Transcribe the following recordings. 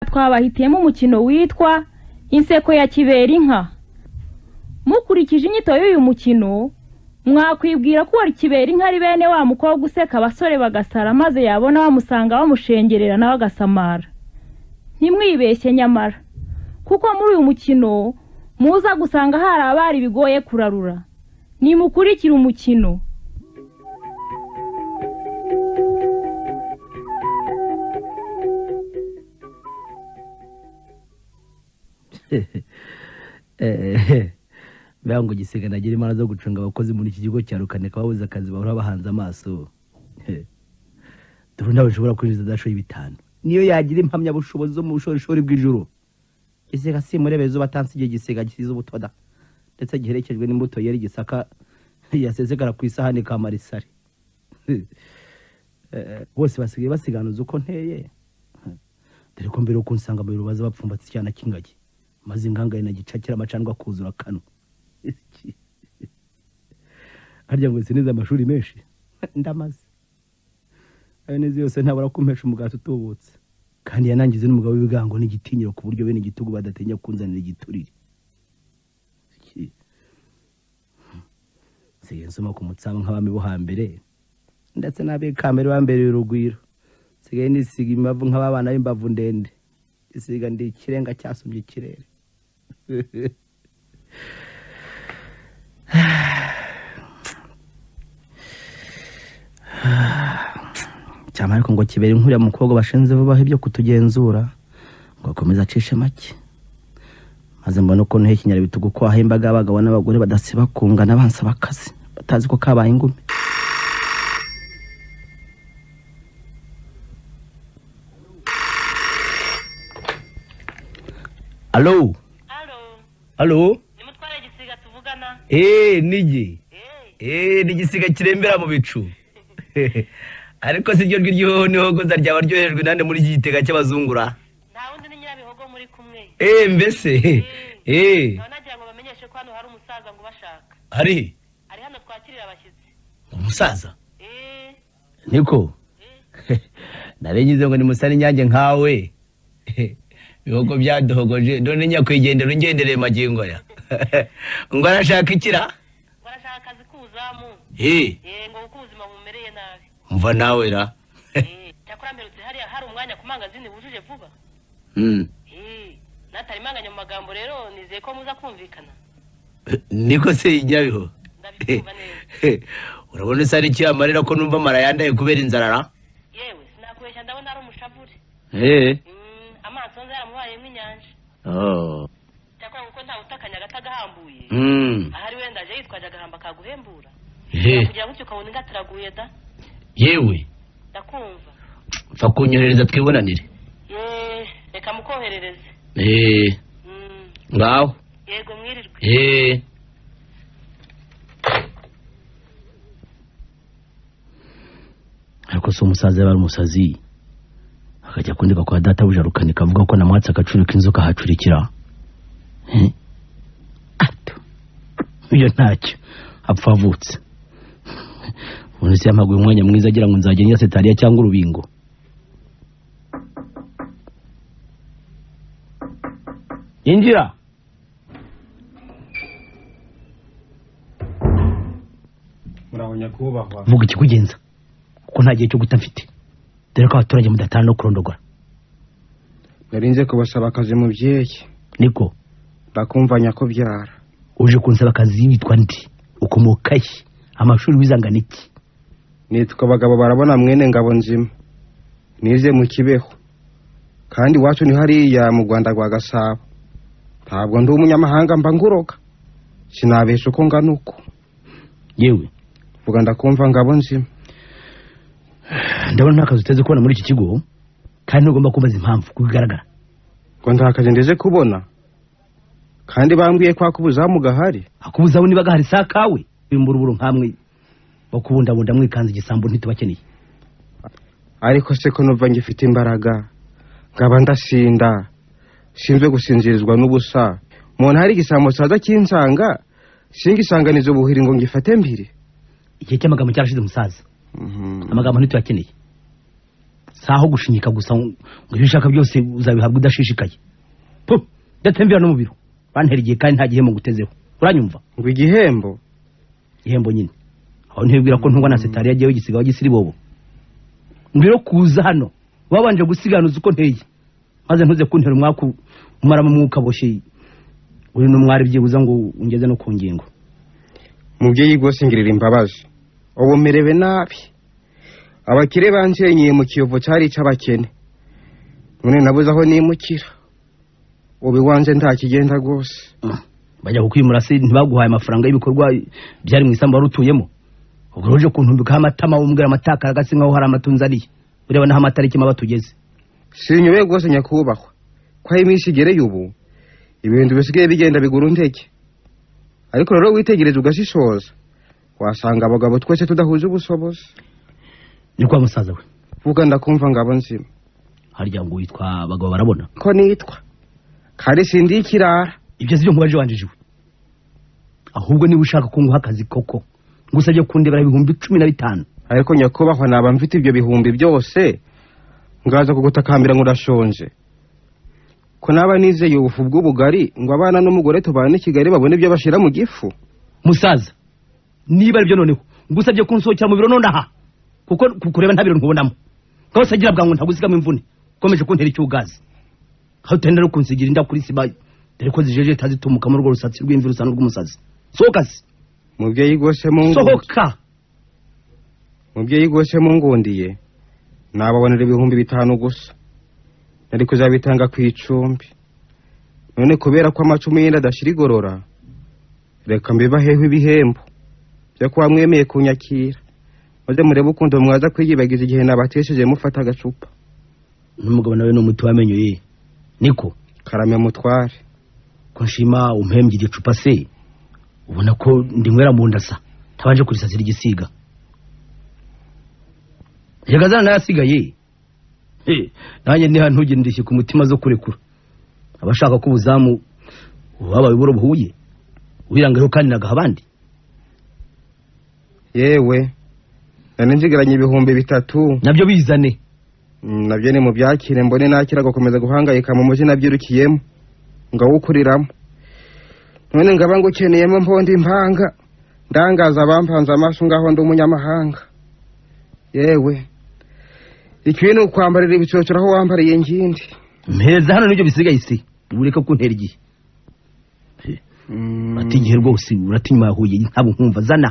Twabahitiyemo umukino witwa Inseko ya Kiberinka. Mukurikije inyito y'uyu mukino, mwakwibwira ko wari Kiberinka ari bene wa mukobwa useka abasore bagasara, maze yabona bamusanga bamushengerera nawe agasamara. Ntimwibeshye nyamara, kuko muri uyu mukino muza gusanga hari abari bigoye kurarura. Nimukurikire umukino. Mbega ngo Gisiga nagira imana zo gucunga abakozi muri iki kigo cya Rukanika babuze akazi bahora bahanze amaso. Dore ntawe ushobora kwinjiza adashoye 5, niyo yagira impamyabushobozi zo mu bushorishori bw'ijuru. Gisiga simurebeze ubatansigiye Gisiga gisize ubutoda ndetse giherekejwe n'imbuto yera igisaka yasezegara ku isahani ka marisare. Bose basigaye basiganuza uko nteye, dore ko mbere uko nsanga mu rubaza bapfumbatse icyana cy'ingagi, maze ingangaye na gicakira amacandwa kuzura kano. Harya ngo sinize amashuri menshi ndamaze ayo nezi yose ntabura kumpesha umugati utubutse, kandi yanangize n'umugabo w'ibigango n'igitinyiro ku buryo bene igitugu badatinya kunzanira igiturire. Nsigaye nsoma ku mutsama nk'abami bo hambere ndetse n'ab'ikamere bambereye urugwiro. Nsigaye nisiga imbavu nk'ababana b'imbavu ndende, isiga ndi ikirenga cyasumbye ikirere. Cyane ariko ngo kibera inkuru ya mukobwa bashinze vuba ibyo kutugenzura ngo akomeze acishe make, maze mbona ukuntu hekinyarabitugu ko ahimbaga abagabo n'abagore badasiba kungana bansaba akazi batazi ko kabaye ingume. Allo? Allo? Allo? Ni mutware Gisiga tuvugana? Nigi. Ni Gisiga kirembera mu bicu. Ariko si ryo rw'iryo nihogoza ryaba ryoherejwe nande muri iki gitega cy'abazungura? Nta wundi ni Nyirabihogo muri kumwe. Mbese. Nagira ngo bamenyeshe ko hano hari umusaza ngo bashaka. Hari? Ari hano twakirira abashyitsi. Umusaza? Niko. Narengize ngo ni musani nyange nkawe. Bihogo byadohogoje none nyakwigendera ungendereye magingo ya. Ngo arashaka ikira? Ngo arashaka akazi k'ubuzamu. Ngo kuko ubuzima bumereye nabi. Mva nawe ra. Cyakora mperutse hariya hari umwanya ku mangazini wujuje vuba. Natari manganya mu magambo rero nizeye ko muza kumvikana. Niko se ijyabiho. Ndabikumva neza. Urabona se ari kiyamarira ko numva mara yandaye kubera inzara ra? Yewe sinakubeshya ndabona ari umushavure. Amaso nze yaramubaye nk'inyanja. Cyakora kuko nta utakanya agatagahambuye. Ahari wenda aje yitwaje agahamba kaguhembura. Kugira gutyo ukabona ingatiraguye da. Yewe ndakumva. Mfa kunyoherereza twibonanire. Reka mukoherereze. Ngaho. Yego mwirirwe. Ariko se umusaza yaba ari umusazi akajya kundeba kwa data buja Rukanika avuga ko namwatse agacurika inzoka hacurikira. Ato iyo ntacyo apfa avutse. Ubu se yamaguye umwanya mwiza agira ngo nzajya njya setariya cyangwa urubingo. Injira. Muraho nyakubahwa. Vuga ikikugenza kuko nta gihe cyo guta mfite, dore ko abaturage mudatana no kurondogora. Narinze kubasaba akazi mubyeyi. Niko bakumva nyakubyara. Uje kunsaba akazi witwa ndi? Ukomoka he? Amashuri wizangana iki? Nitwa Bagabo barabona mwene Ngabo nzima. Nize mu Kibeho. Kandi iwacu ni hariya mu Rwanda rwa Gasabo. Ntabwo ndi umunyamahanga mba nguroga. Sinabesha uko ngana uko. Yewe vuga ndakumva Ngabo nzima. Ndabona nta kazi uteze kubona muri iki kigo, kandi ntugomba kumbaza impamvu kuko igaragara. Ngo nta kazi ndeze kubona? Kandi bambwiye ko akubuzamu gahari. Akubuzamu niba gahari sakawe. Imburuburu nkamwe bakubundabunda mwikanze igisambo ntitubakeneye. Ariko se ko numva ngifite imbaraga ngaba ndasinda sinzwe gusinzirizwa n'ubusa. Umuntu hari igisambo saza kinsanga singisanganiza ubuhiri ngo ngifate mbiri. Igihe cy'amagambo cyarashize musaza. Amagambo ntituyakeneye. Saho gushinyika gusa ngo ibyo ushaka byose uzabihabwa udashishikaye. Po, ndatembera no mu biro. Bantera igihe kandi nta gihembo ngutezeho. Uranyumva? Ngo igihembo? Igihembo nyine. Aho ntibwira ko ntungwa na setari yagiye igisiga wa gisiribobo. Ngwiro kuza hano. Wabanje gusiganuza uko nteye. Maze ntuze kuntera umwaku umaramo umwuka boshye. Uri n'umwari byibuza ngo ungeze no ku ngingo. Mubyeyi rwose ngirira imbabazi. Ubu merewe nabi. Abakire bansenyeye mu Kiyovu cyari cy'abakene. None nabuze aho nimukira. Ubu iwanje nta kigenda rwose. Bajya kukwimura se ntibaguhaye amafaranga y'ibikorwa byari mu isambu wari utuyemo. Ubwo uje kuntumbikaho amatama umbwira amatakara gasi nkaho hari amatunzaniye. Ureba naho amatariki maba tugeze. Sinyuwe rwose nyakubahwa. Kwa iminsi igereye ubu ibintu bisigaye bigenda bigura intege. Ariko rero witegereza ugashishoza wasanga abagabo twese tudahuje ubushobozi. Ni kwa musaza we. Vuga ndakumva ngabo nzima. Harya ngo witwa abagabo barabona? Ko nitwa. Kandi sindi ikirara. Ibyo sibyo nkubaje wanjijiwe. Ahubwo niba ushaka ko nguha akazi koko ngusabye kundebera 15,000. Ariko nyakubahwa naba mfite ibyo bihumbi byose ngaza kugutakambira ngo urashonje. Ko naba nizeye ubufu bw'ubugari ngo abana n'umugore tubane Kigali babone ibyo bashira mu gifu. Musaza, niba aribyo noneho ngusabye kunsohokera mu biro nonaha kuko kukureba nta biro nkubonamo. Ngaho sagira bwangu ntagusigamo imvune. Ukomeje kuntera icyugazi. Aho utenda no kunsigira inda kuri siba dore ko zijeje tazitumuka mu rwo rusatsi rw'imvi rusa n'urw'umusazi. Sohoka se. Mubyeyi rwose mu sohoka. Mubyeyi rwose mungundiye nababonera 5,000 gusa. Nari kuzabitanga ku icumbi. None kubera ko amacumu yenda adashira igorora, reka mbibaheho ibihembo byo kuba mwemeye kunyakira. Maze murebe ukuntu mwaza kwiyibagiza igihe nabatesheje mufata agacupa. N'umugabo nawe n'umuti wamenyo ye. Niko karame mutware. Ko nshima umpembye igicupa se ubona ko ndinywera mu ndasa tabanje kurisasira igisiga. Yagazana nayasigaye. Nanjye niha ntugire ku mutima zo kurekura. Abashaka ko ubuzamu wabaye uburo buhuye wirangaho kandi nagaha abandi. Yewe nane nzigaranye 3,000 nabyo bizane. Nabyo ni mu byakire mbone nakira gukomeza guhangayika mu muji nabyirukiyemo ngawukuriramo. None ngaba ngukeneyemo mpondi impanga ndangaza abampanze amaso ngaho ndi umunyamahanga. Yewe ikintu ukwambarira ibicocero aho wambariye ngindi. Mpereza hano nibyo bisigaye isi ureka kuntera igihe. Ati igihe rwose uratinyuma yahuye ntabwo nkumva zana.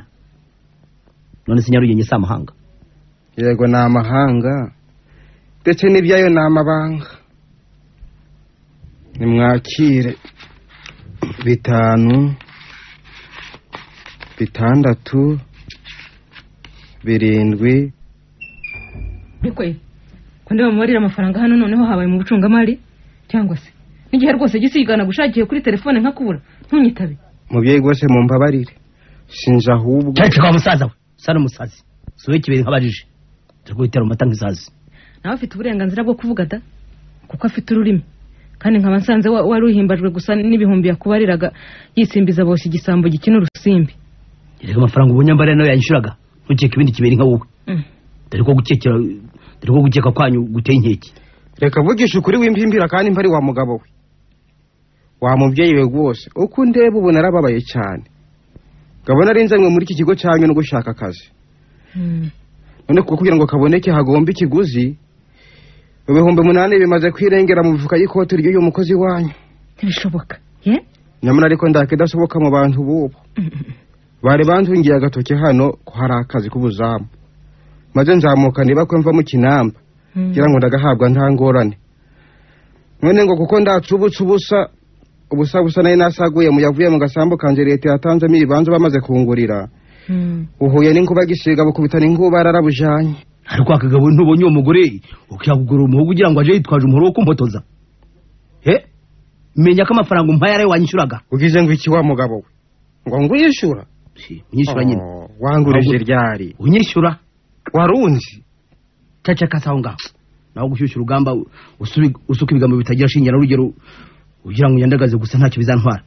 None se Nyarugenge si amahanga? Yego ni amahanga ndetse n'ibyayo ni amabanga. Nimwakire 5, 6, 7. Bikwe ko ndabamarira amafaranga hano noneho habaye mu bucungamari cyangwa se n'igihe rwose gisigana gushakiye kuri telefone nkakubura ntunyitabe. Mubyeyi rwose mumbabarire sinja ahubwo. Cece kwa musaza we sana umusazi sobe kibere nkabajije turi guhitera amata nk'isazi. Nawe afite uburenganzira bwo kuvuga da kuko afite ururimi kandi nkaba nsanze wari uhimbajwe gusa n'ibihumbi yakubariraga yisimbiza bose igisambo gikina urusimbi. Erega amafaranga ubunyambare nayo yanyishuraga ntukeke ibindi kibere nka wowe. Dore ko gukekera dore ko gukeka kwanyu guteye inkeke. Reka vugisha ukuri w'impimbira kandi mpari wa mugabo we. Wa mubyeyi we rwose uko ndeba ubu narababaye cyane. Ngabona ari nzanywe muri iki kigo cyanyu no gushaka akazi. None kuko kugira ngo kaboneke hagomba ikiguzi 8,000 bimaze kwirengera mu mifuka y'ikoti ry'uyu mukozi wanyu. Ntibishoboka. Ye? Nyamara ariko ndakidashoboka mu bantu bubu. Bari bantungiye agatoke hano ko hari akazi k'ubuzamu. Maze nzamuka niba ko mva mu kinamba ngira ngo ndagahabwa nta ngorane. None ngo kuko ndacubutse ubusa ubusa busa nayo nasaguye mu yavuye mu gasambu kanje leta yatanzemo ibibanza bamaze kungurira. Uhuye n'inkuba gisiga bukubitana inkuba ararabujanye. Ariko akagabo ntubonye uwo mugore ukiyagugura umuhogo ugira ngo aje yitwaje umuhoro wo kumpotoza. Menya ko amafaranga umpaye ari wanyishuraga. Ugize ngo iki wa mugabo we? Ngo ngwishura? Unyishura nyine. Wangurije ryari? Unyishura? Warunzi? Cacaka saho ngaho. Naho gushyushya urugamba usuka ibigambo bitagira shinge na rugero ugira ngo unyandagaze gusa ntacyo bizantwara.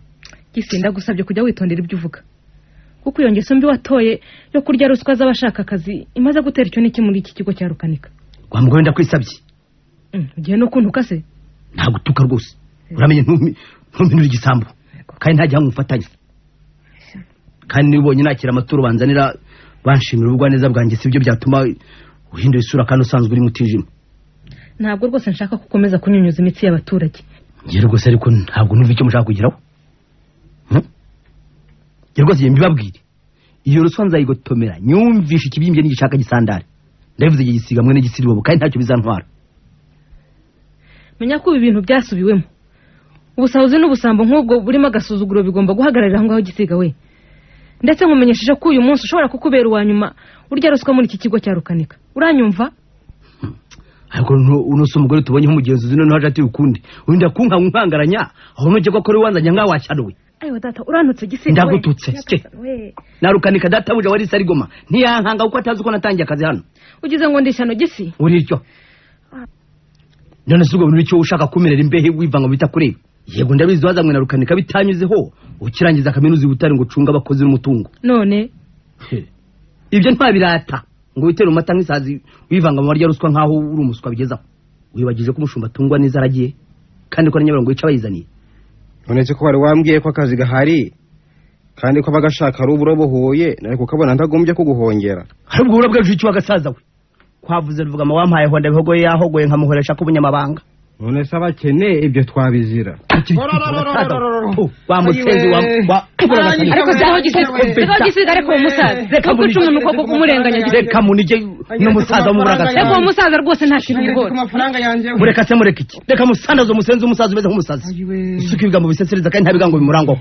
Gisinda gusabye kujya witondera ibyo uvuga. Kuko iyo ngeso mbi watoye yo kurya ruswa z'abashaka akazi imaze gutera icyo niki muri iki kigo cya Rukanika. Wa mugore ndakwisabye. Ugiye no kuntuka se? Ntagutuka rwose. Uramenye ntumpinura igisambo. Kandi ntajya nkufatanya. Kandi niba ubonye nakira amaturo banzanira banshimira ubugwaneza bwanjye, sibyo byatuma uhindura isura kandi usanzwe uri mutijima. Ntabwo rwose nshaka gukomeza kunyunyuza imitsi y'abaturage. Ngiye rwose, ariko ntabwo numva icyo mushaka kugeraho. Ngiye rwose mbibabwire, iyo ruswa nzayigotomera nyumvishe ikibyimbye n'igishaka gisandare. Ndabivuze igihe gisiga mwene gisiribobo, kandi ntacyo bizantwara. Menya ko ibi bintu byasubiwemo. Ubusahuzi n'ubusambo nk'ubwo burimo agasuzuguro bigomba guhagararira aho ngaho gisiga we. Ndetse nkumenyesheje ko uyu munsi ushobora kukubera uwa nyuma urya ruswa muri iki kigo cya Rukanika. Uranyumva? Ariko uno si umugore tubonye nk'umugenzuzi, noneho aje ati ukundi wenda kunka nkangaranya aho nujye ko akora uwanzanya nkaho washaruwe. Ayiwa data, urantutse gisiga we. Ndagututse narukanika databuja wari sarigoma ntiyankanga kuko atazi uko natangiye akazi hano. Ugize ngo ndishyano gisi uri iryo. None si ubwo bintu icyo ushaka kumerera imbehe wivanga bita kureba. Yego ndabizi wazamwe na Rukanika bitanyuzeho ukirangiza kaminuza ibutari ngo ucunga abakozi n'umutungo. None ibyo ntwabirata ngo witere umata nk'isazi wivanga mu barya ruswa nkaho uri umuswa bigezaho. Wibagije ko umushumba atungwa neza aragiye kandi ko na Nyabarongo yica bayizaniye. None se ko wari wambwiye ko akazi gahari kandi ko bagashaka ari uburo buhuye, nari kukabona ntagombye kuguhongera. Hari ubwo burabwe icyo wagasaza we kwavuze ruvuga ma wampaye honda bihogoye yahogoye nkamuhoresha ko ubunyamabanga. None se abakene ibyo twabizira. Wa musenzi wa ariko saho gisiga ariko uwo musaza reka guca umuntu koko kumurenganya. Reka munige n'umusaza w'umuragasa. Reka uwo musaza rwose nta kintu yihora. Mureka se mureka iki? Reka musandazo musenzi umusaza umeze nk'umusazi. Usuka ibigambo bisesereza kandi nta bigango bimurangwaho.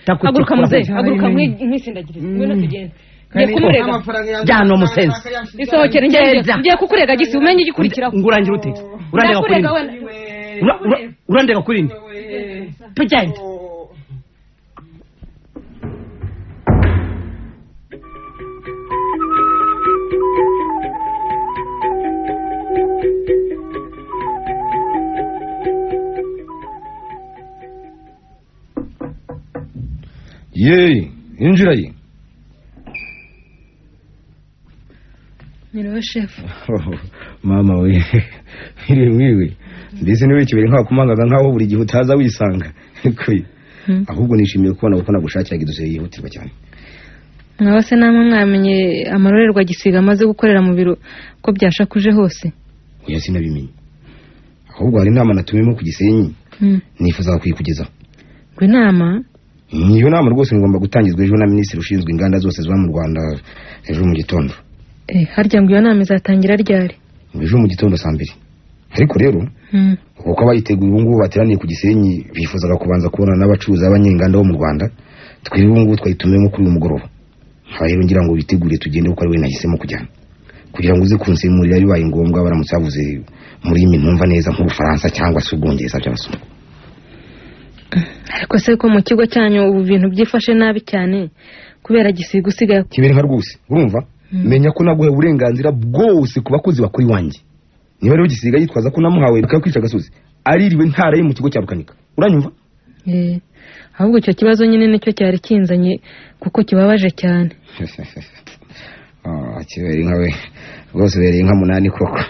Haguruka muzehe, haguruka nkwisindagirize. Ngwino tugende. Ngiye kumurega. Jyana umusenzi. Isohokere ngiye kukurega gisi umenye igikurikiraho. Ngurangira ute? Urandega kuri nde? Urandega kuri nde? Tugende. Yeee, injira ye. Niwe shefu. Mama we, iri mwiwe. Mbese niwe kibere nka kumangaga nkaho buri gihe utaza wisanga. Ahubwo nishimiye kubona kuko nagushakiraga idosiye yihutirwa cyane. Mwaba se namwe mwamenye amarorerwa gisiga amaze gukorera mu biro ko byashakuje hose? Oya sinabimenye. Ahubwo hari inama natumiyemo ku Gisenyi. Nifuza kuyikugezaho. Ngo inama? Niyo nama rwose ngomba gutangizwa ejo na minisitiri ushinzwe inganda zose ziba mu Rwanda ejo mu gitondo. Harya ngo iyo nama izatangira ryari? Ejo mu gitondo saa 2. Ariko rero kuko abayiteguye ubu ngubu bateraniye ku Gisenyi bifuzaga kubanza kubona n'abacuruzi b'abanyenganda bo mu Rwanda, twebwe ubu ngubu twayitumiyemo kuri uyu mugoroba. Nkaba rero ngira ngo bitegure tugende kuko ari we nahisemo kujyana, kugira ngo uze kunsemurira bibaye ngombwa baramutse bavuze muri iyi ntumva neza nk'Ubufaransa cyangwa se Ubwongereza by'abazungu. Ariko se ko mu kigo cyanyu ubu bintu byifashe nabi cyane kubera gisiga usigaye kibere nka rwose urumva? Menya ko naguhe uburenganzira bwose ku bakozi bakora iwanjye. Niba rero gisiga yitwaza ko namuhawe bakakwica gasozi, aririwe ntaraye mu kigo cya Rukanika. Uranyumva? Ahubwo icyo kibazo nyine nicyo cyari kinzanye kuko kibabaje cyane. Kibere nka we rwose ubereye nka munani koko.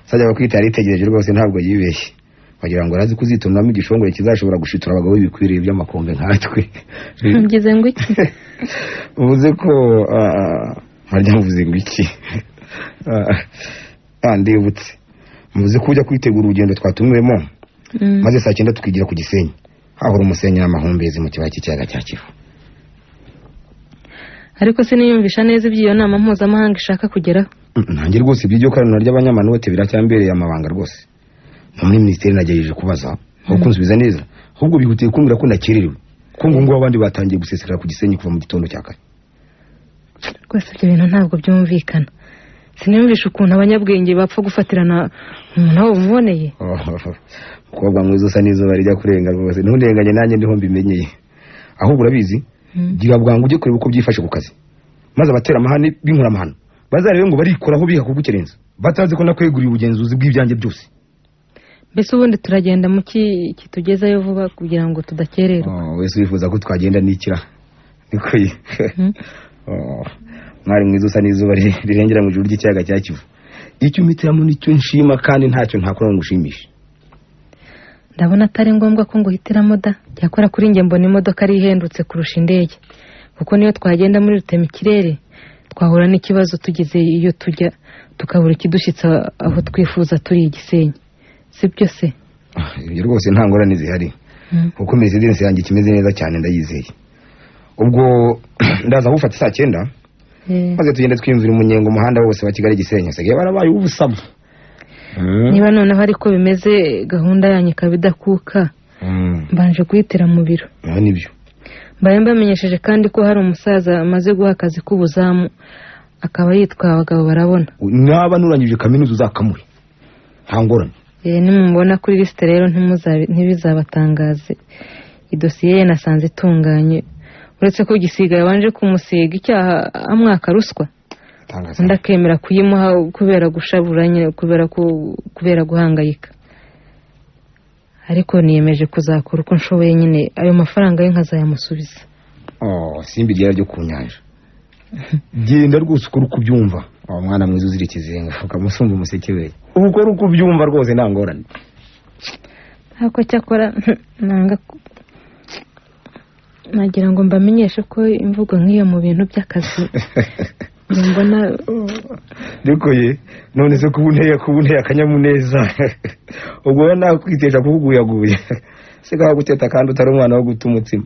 Sajya bakwita yaritegereje rwose ntabwo yibeshye. Wagira ngo arazi kuzitonamo igishongore kizashobora gushitura abagabo bikwiriye by'amakombe nkatwe. Mugeze ngo iki? Uvuze ko harya mvuze ngo iki? Ndibutse. Mvuze ko ujya kwitegura urugendo twatumiwemo maze saa 9 tukigira ku Gisenyi. Hahora umusenyi n'amahumbezi mu kibaya cy'ikiyaga cya Kivu. Ariko siniyumvisha neza iby'iyo nama mpuzamahanga ishaka kugeraho. Nanjye rwose iby'iryo koraniro ry'abanyamanote biracyambereye amabanga rwose. Muri minisiteri nagerageje kubaza aho kunsubiza neza, ahubwo bihutiye kumbwira ko nakererewe, ko ngo ngubu abandi batangiye gusesekara ku Gisenyi kuva mu gitondo cya kare. Rwose ibyo bintu ntabwo byumvikana. Siniyumvisha ukuntu abanyabwenge bapfa gufatirana umuntu aho bumuboneye. Umukobwa mwiza usa n'izuba rijya kurenga rwose, ntundenganye nanjye ndiho mbimenyeye. Ahubwo urabizi, gira bwangu ujye kureba uko byifashe ku kazi, maze abatera amahane b'inkura amahano bazarebe ngo barikoraho biha kugukerenza, batazi ko nakweguriye ubugenzuzi bw'ibyanjye byose. Mbese ubundi turagenda mu kitugezayo vuba kugira ngo tudakererwa. Wese wifuza ko twagenda n'ikira niko. Mwari mwiza usa n'izuba rirengera mu ijuru ry'ikiyaga cya Kivu. Icyo umpitiramo nicyo nshima kandi ntacyo ntakora ngo ngushimishe. Ndabona atari ngombwa ko nguhitiramo da. Cyakora kuri njye mbona imodoka ari ihendutse kurusha indege, kuko niyo twagenda muri rutemikirere twahura n'ikibazo tugeze iyo tujya tukabura ikidushyitsa aho twifuza turi Igisenyi, sibyo se? Ibyo rwose nta ngorane zihari, kuko Mercedes yanjye ikimeze neza cyane ndayizeye. Ubwo ndaza gufata saa 9 maze tugende twiyumvira umunyenga umuhanda wose wa Kigali Gisenyi, asigaye barabaye ubusamo. Niba noneho ariko bimeze gahunda yanyu ikaba idakuka, mbanje kuyitira mu biro. Nibyo mbaye mbamenyesheje kandi ko hari umusaza amaze guha akazi k'ubuzamu akaba yitwa Abagabo Barabona. Naba nurangije kaminuza uzakamuhe, nta ngorane. Nimumubona kuri lisite rero ntibizabatangaze, idosiye ye nasanze itunganye, uretse ko Gisiga yabanje kumusiga icyaha amwaka ruswa, undi akemera kuyimuha kubera gushabura nyine, kubera guhangayika. Ariko niyemeje kuzakora uko nshoboye nyine ayo mafaranga ye nkazayamusubiza. Simba iryera ryo ku nyanja. Genda rwose ukora uko ubyumva. Mwana mwiza uzira ikizenga ukamusumba umuseke we. Ukora uko ubyumva rwose nta ngorane. Ntako cyakora nanga nagira ngo mbamenyeshe ko imvugo nk'iyo mu bintu by'akazi mbona ariko ye none se kubuneye akanyamuneza ubwo we nakwitesha kukuguyaguya sigaho guteta kandi utari umwana wo guta umutsima.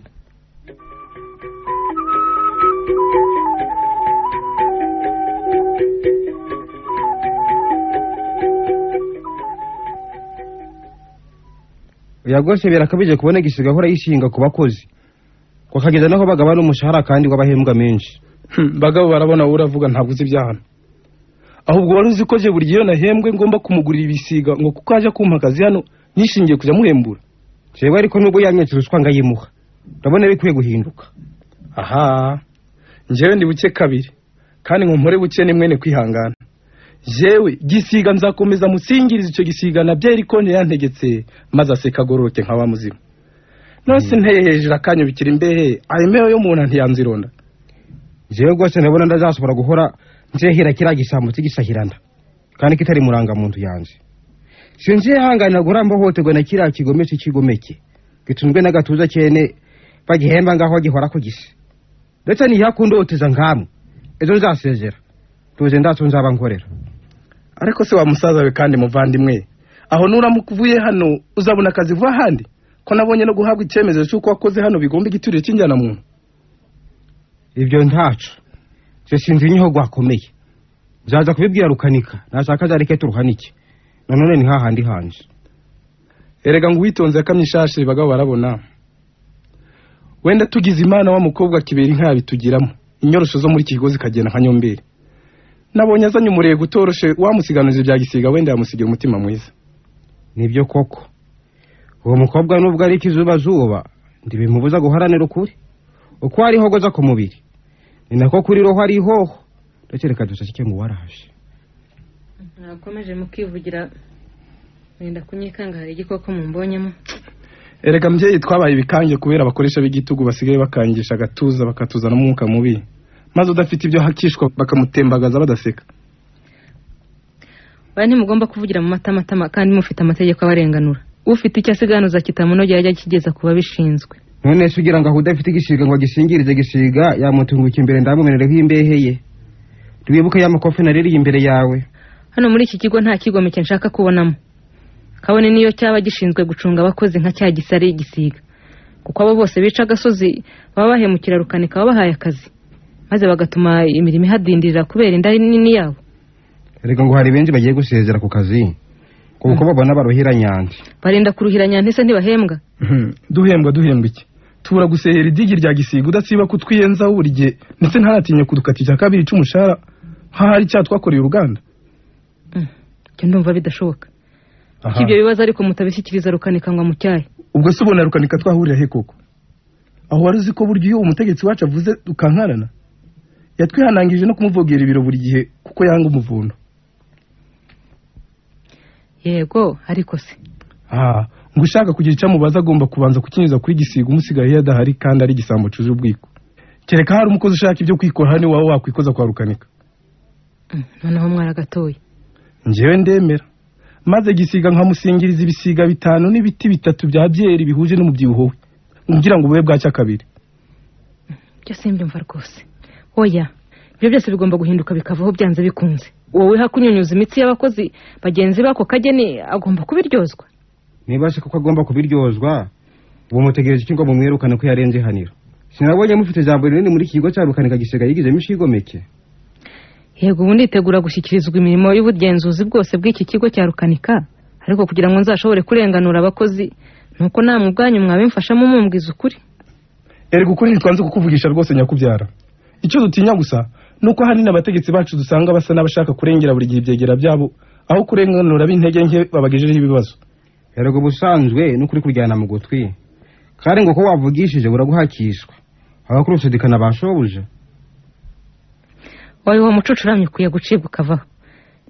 Oya rwose birakabije kubona Gisiga ahora yishinga ku bakozi bakageza naho bagabana umushahara kandi w'abahembwa menshi. Bagabo Barabona wowe uravuga ntabwo uzi ibya hano. Ahubwo wari uzi ko je buri gihe nahembwe ngomba kumugurira ibisiga ngo kuko aje kumpa akazi hano nishingiye kujya muhembura. Jewe ariko nubwo yanyetse ruswa ngayimuha, ndabona bikwiye guhinduka. Aha njyewe ndi buke kabiri kandi ngo mpore buke ni mwene kwihangana. Jewe Gisiga nzakomeza musingiriza icyo gisiga na byeri konje yantegetse maze aseka agororoke nka wa muzima. Nose nteye hejuru akanyubikira imbehe ayo yo muntu ntiyanzironda. Jewe rwose ndabona ndazashobora guhora nzehera kiriya gisambo cy'igisahiranda kandi kitari murangamuntu yanjye. Sinzihanganira guhora mbohoterwa na kiriya kigome cy'ikigomeke gitunzwe n'agatuza cyene bagihemba ngaho gihora ku gisi. Ndetse ntiyakundoteza nkamwe ejo nzasezera tuze ndatso nzaba nkorera. Ariko se wa musaza we kandi muvandimwe, aho nuramukuvuye hano uzabona akazi vuba handi ko nabonye no guhabwa icyemezo cy'uko wakoze hano bigomba igiturire cy'injyana muntu. Ibyo ntaco je sinzi niho gwakomeye, nzaza kubibwira Rukanika nashaka azareke turuhanike, nanone ni hahandi hanje. Erega ngo uwitonze akamye ishashe Bagabo Barabona. Wenda tugize Imana wa mukobwa Kibera inka yabitugiramo inyorosho zo muri kigo zikagenda nka nyombere. Nabonye azanye umurego utoroshe wamusiganuza ibya Gisiga wenda yamusigira umutima mwiza. Nibyo koko uwo mukobwa nubwo ari ikizuba zuba ndibimubuza guharanira ukuri. Uko ari hogoza ku mubiri ni nako kuri roho ari hoho. Ndakereka dusashike ngo waraje. Nakomeje mukivugira wenda kunyikanga hari igikoko mumbonyemo. Erega mbyeyi twabaye ibikange kubera abakoresha b'igitugu basigaye bakangisha agatuza bakatuzana umwuka mubi, maze udafite ibyo hakishwa bakamutembagaza badaseka. Ba ntimugomba kuvugira mu matamatama kandi mufite amategeko abarenganura. Ufite icyo asiganuza kitamunogera ajya kigeza ku babishinzwe. None se ugira ngo aho udafite igisiga ngo agisingirize Gisiga yamutunguka imbere ndamumenereho imbehe ye. Twibuke ya makofi naririye imbere yawe. Hano muri iki kigo nta kigomeke nshaka kubonamo, kabone niyo cyaba gishinzwe gucunga abakozi nka cya gisari Gisiga, kuko abo bose bica agasozi baba bahemukira Rukanika babahaye akazi maze bagatuma imirimo ihadindirira kubera inda nini yabo. Erega ngo hari benshi bagiye gusezera ku kazi kuko babona baruhira Nyanti. Barinda kuruhira Nyanti se ntibahembwa? Duhembwa iki? Tubura gusehera idigi rya Gisiga udasiba kutwiyenzaho buri gihe, ndetse ntaratinye kudukata icya kabiri cy'umushahara nk'ahari cya twakoreye uruganda. Icyo ndumva bidashoboka. Ibyo bibazo ariko mutabishyikiriza Rukanika ngo amucyahe. Ubwo se ubona Rukanika twahurira he koko? Aho wari uzi ko buryo iyo umutegetsi wacu avuze ukankarana yatwihanangije no kumuvogera ibiro buri gihe kuko yanga umuvundo. Yego ariko se ngo ushaka kugira icyo amubaza agomba kubanza kukinyuza kuri Gisiga umusigaye iyo adahari kandi ari igisambo cuje ubwiko. Kereka hari umukozi ushaka ibyo kwikora hano wawe wakwikoza kwa Rukanika. Noneho mwaragatoye. Njyewe ndemera. Maze Gisiga nkamusingiriza ibisiga 5 n'ibiti 3 bya byeri bihuje n'umubyibuho we, ngira ngo bube bwacya kabiri. Byo simbyumva rwose. Oya, ibyo byose bigomba guhinduka bikavaho byanze bikunze. Wowe hakunyunyuza imitsi y'abakozi bagenzi bako kageni agomba kubiryozwa. Niba se kuko agomba kubiryozwa, uwo mutegereje iki ngo mumwirukane ko yarenze ihaniro? Sinabonye mufite ijambo rinini muri iki kigo cya Rukanika Gisiga yigizemo ishigomeke. Yego, ubu nditegura gushyikirizwa imirimo y'ubugenzuzi bwose bw'iki kigo cya Rukanika, ariko kugira ngo nzashobore kurenganura abakozi nuko namwe ubwanyu mwabimfashamo mumbwiza ukuri. Erega ukuri ntitwanze kukuvugisha rwose nyakubyara. Icyo dutinya gusa nuko ahanini abategetsi bacu dusanga basa n'abashaka kurengera buri gihe ibyegera byabo, aho kurenganura b'intege nke babagejejeho ibibazo. Erega ubusanzwe n'ukuri kuryana mu gutwi, kandi ngo ko wavugishije uraguhakishwa, abakurushidikana bashobuja. Wowe uwo mucucu uramye ukwiye gucibwa ukavaho,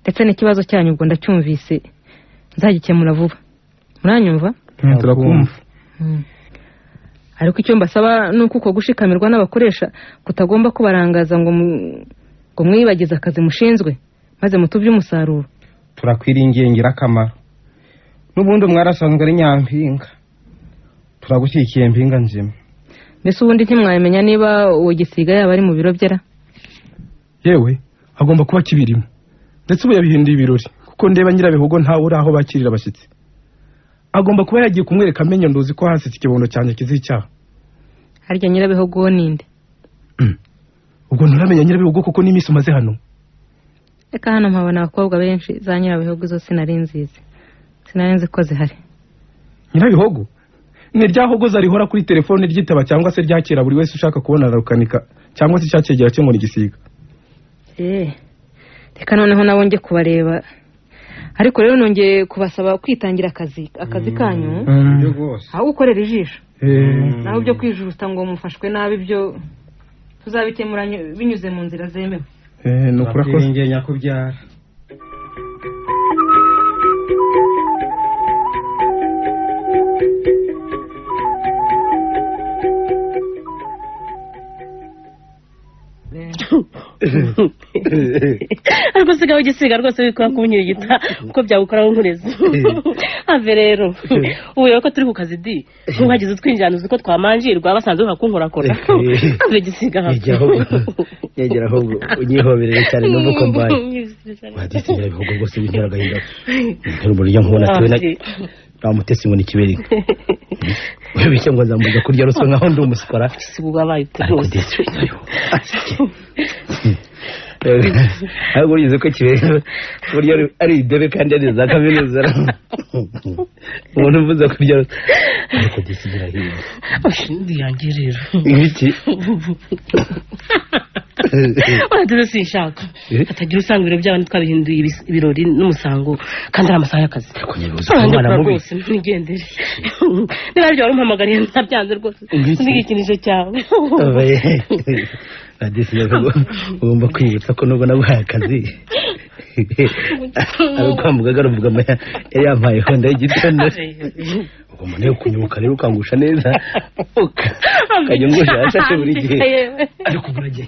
ndetse n'ikibazo cyanyu ubwo ndacyumvise nzagikemura vuba. Muranyumva? Turakumva. Ariko icyo mbasaba ni uko uko gushikamirwa n'abakoresha kutagomba kubarangaza ngo mwibagize akazi mushinzwe, maze mutubye umusaruro. Turakwiringiye ngirakamaro, n'ubundi mwarasanzwe ari nyampinga, turagushyigikiye mpinga nzima. Mbese ubundi ntimwamenya niba uwo Gisiga yaba ari mu biro byera? Yewe agomba kuba kibirimo, ndetse ubu yabihinduye ibirori, kuko ndeba Nyirabihogo ntawe uri aho bakirira abashyitsi. Agomba kuba yagiye kumwereka amenyo, nduzi ko hasitse ikibondo cyanjye kizicyaha. Harya Nyirabihogo ninde? Ubwo nturamenya Nyirabihogo kuko n'iminsi umaze hano. Reka hano mpabona abakobwa benshi za Nyirabihogo zo sinari nzizi, sinari nzi ko zihari. Nyirabihogo ni rya hogoza rihora kuri telefone ryitaba cyangwa se ryakira buri wese ushaka kubona Rukanika cyangwa se icyakegera cye ngo ni Gisiga. Reka noneho nabo njye kubareba. Ariko rero nongeye kubasaba kwitangira akazi kanyu, aho gukorera ijisho, naho byo kwijuruta ngo mufashwe nabi byo tuzabikemura binyuze mu nzira zemewe. Nukurakoze nyakubyara. Ariko sigaho Gisiga rwose wikora kunyirigita uko byagukoraho nkurezi. Ave rero ubu ko turi ku kazi di ntuhagize utwinjirana uzi ko twamanjirwa basanzwe bakunkorakora. Ave Gisiga yegera ahubwo unyihoberere cyane numva ko mbaye wadisi Nyirabihogo rwose bintera agahinda. Ntera umuryo nkubona tewe na mutesi ngo ni kiberi wibeshye ngo nzambuza kurya ruswa nkaho ndi umuswara. Gisiga wabaye ute rwose? Ariko urize ko kiberi burya ari idebe kandi ari za kaminuza, umuntu uvuze kurya ruswa. Ariko disigira hirya ndi yanjye rero ibiki uraduze sinshaka hatagira usanga ibiro by'abandi twabihinduye ibirori n'umusango kandi ari amasaha y'akazi. Umwana mubi rwose nigendere, niba aribyo wari umpamagariye ntabyanze rwose, n'igikinisho cyawe. Ugomba kwibutsa ko nubwo naguhaye akazi ari ukwambuka garuvuga yari yampaye honda y'igitondo, ugomba nayo kunyoboka rero ukangusha neza ukajya ungusha hashashe buri gihe. Ariko murage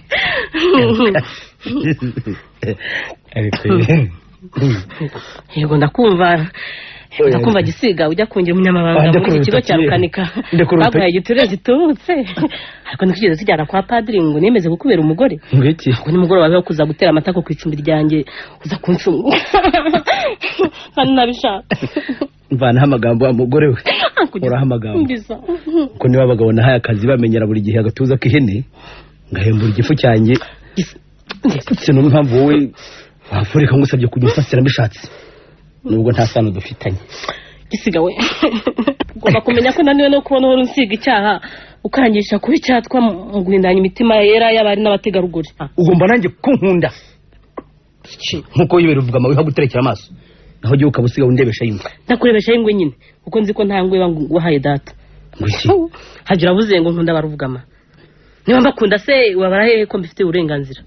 yego ndakumva ndakumva Gisiga ujya kungira umunyamabanga muri iki kigo cya Rukanika, baguhaye igiturire gitubutse, ariko ntikigeze tujyana kwa padiri ngo nemeze kukubera umugore. Ngo nimugoroba baza kuza gutera amata ku icumbi ryanjye uza kuncunga kandi nabishaka. Mvanaho amagambo wa mugore we, uraho amagambo kuko niba abagabo nahaye akazi bamenyera buri gihe agatuza k'ihene ngahembura igifu cyanjye. Sinumva impamvu wowe wafurika ngusabye kujya usasira mbishatse nubwo nta sano dufitanye. Gisiga we ugomba kumenya ko naniwe no kubona uhora unsiga icyaha ukangisha kuba icyatwa mu guhindanya imitima yera y'abari n'abategarugori. Ugomba nanjye kunkunda nkuko yibera uvuga amawe nkaguterekera amaso, naho gihe ukaba usigaye undebesha y'ingwe. Ndakurebesha y'ingwe nyine kuko nzi ko nta ngwe wahaye data. Hagira abuze ngo nkunda baruvugama, niba mbakunda se wabara hehe ko mbifitiye uburenganzira?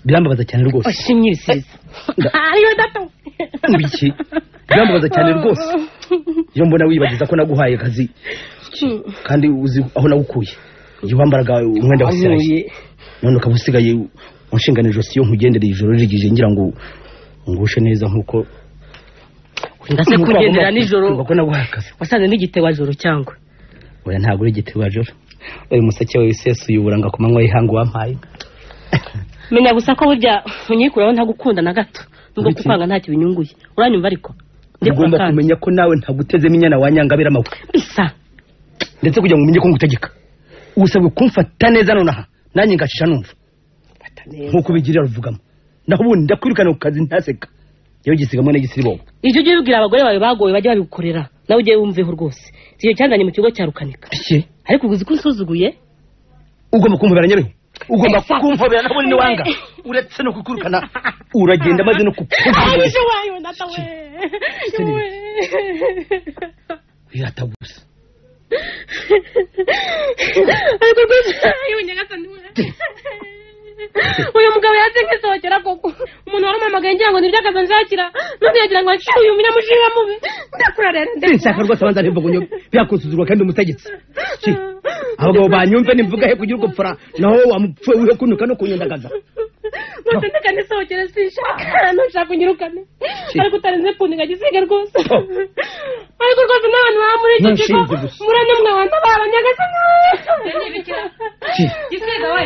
Birambabaza cyane rwose. Oshimye ibisiza ariyo data Ibiki birambabaza cyane rwose iyo mbona wibagiza ko naguhaye akazi kandi uzi aho nagukuye. Igihe wambaraga umwenda wa serayi none ukaba usigaye unshingana ijosi iyo nkugendereye ijoro rigije ngira ngo ngushe neza nkuko ndase kugendera nijoro kuko naguhaye akazi. Wasanze n'igitewa joro cyangwa? Oya ntabwo uri igitewa joro, uyu museke wawe usesuye uburanga ku manywa y'ihangu wampaye. Menya gusa ko burya unyikuraho ntagukunda na gato, nubwo kukwanga ntacyo binyunguye. Uranyumva ariko? Ugomba kumenya ko nawe ntagutezemo inyana wanyangabira amawe bisa, ndetse kugira ngo umenye ko ngutegeka usabwe kumfata neza nonaha, nanjye ngacisha numva nkuko ubigirira ruvugamo, naho ubundi ndakwirukana ku kazi ntaseka. Yewe gisiga mwene gisiribobo, icyo ugiye ubwira abagore bawe bagowe bajya babigukorera nawe ugiye wumveho rwose. Icyo cyanzanye mu kigo cya Rukanika. Ariko uzi ko unsuzuguye? Ugomba kumpobera nyereho, ugomba kumpobera naho ni wanga, uretse no kukurukana uragenda maze no kukuvuga. Wirata gusa. Ariko rwose uyu mugabo yaje nkisohokera koko. Umuntu waramamagaye ngira ngo nibyo akazi nshakira, none yagira ngo aciye uyu munyamushinga mubi. Ndakura rero ndashaka rwose abanza ntimvuga unyo byakusuzugurwa kandi umutegetsi. Abagabo banyumve nimvuga he kugira ugupfura, naho wamupfuye wihe kunuka no kunyandagaza. Rwose ndeka nisohokere sinshaka, ntushaka unyirukane, ariko utarenze pundinga gisiga rwose. Ariko rwose n'abantu baba muri iki kigo murane mwe wantabara nyagasani. Gisiga we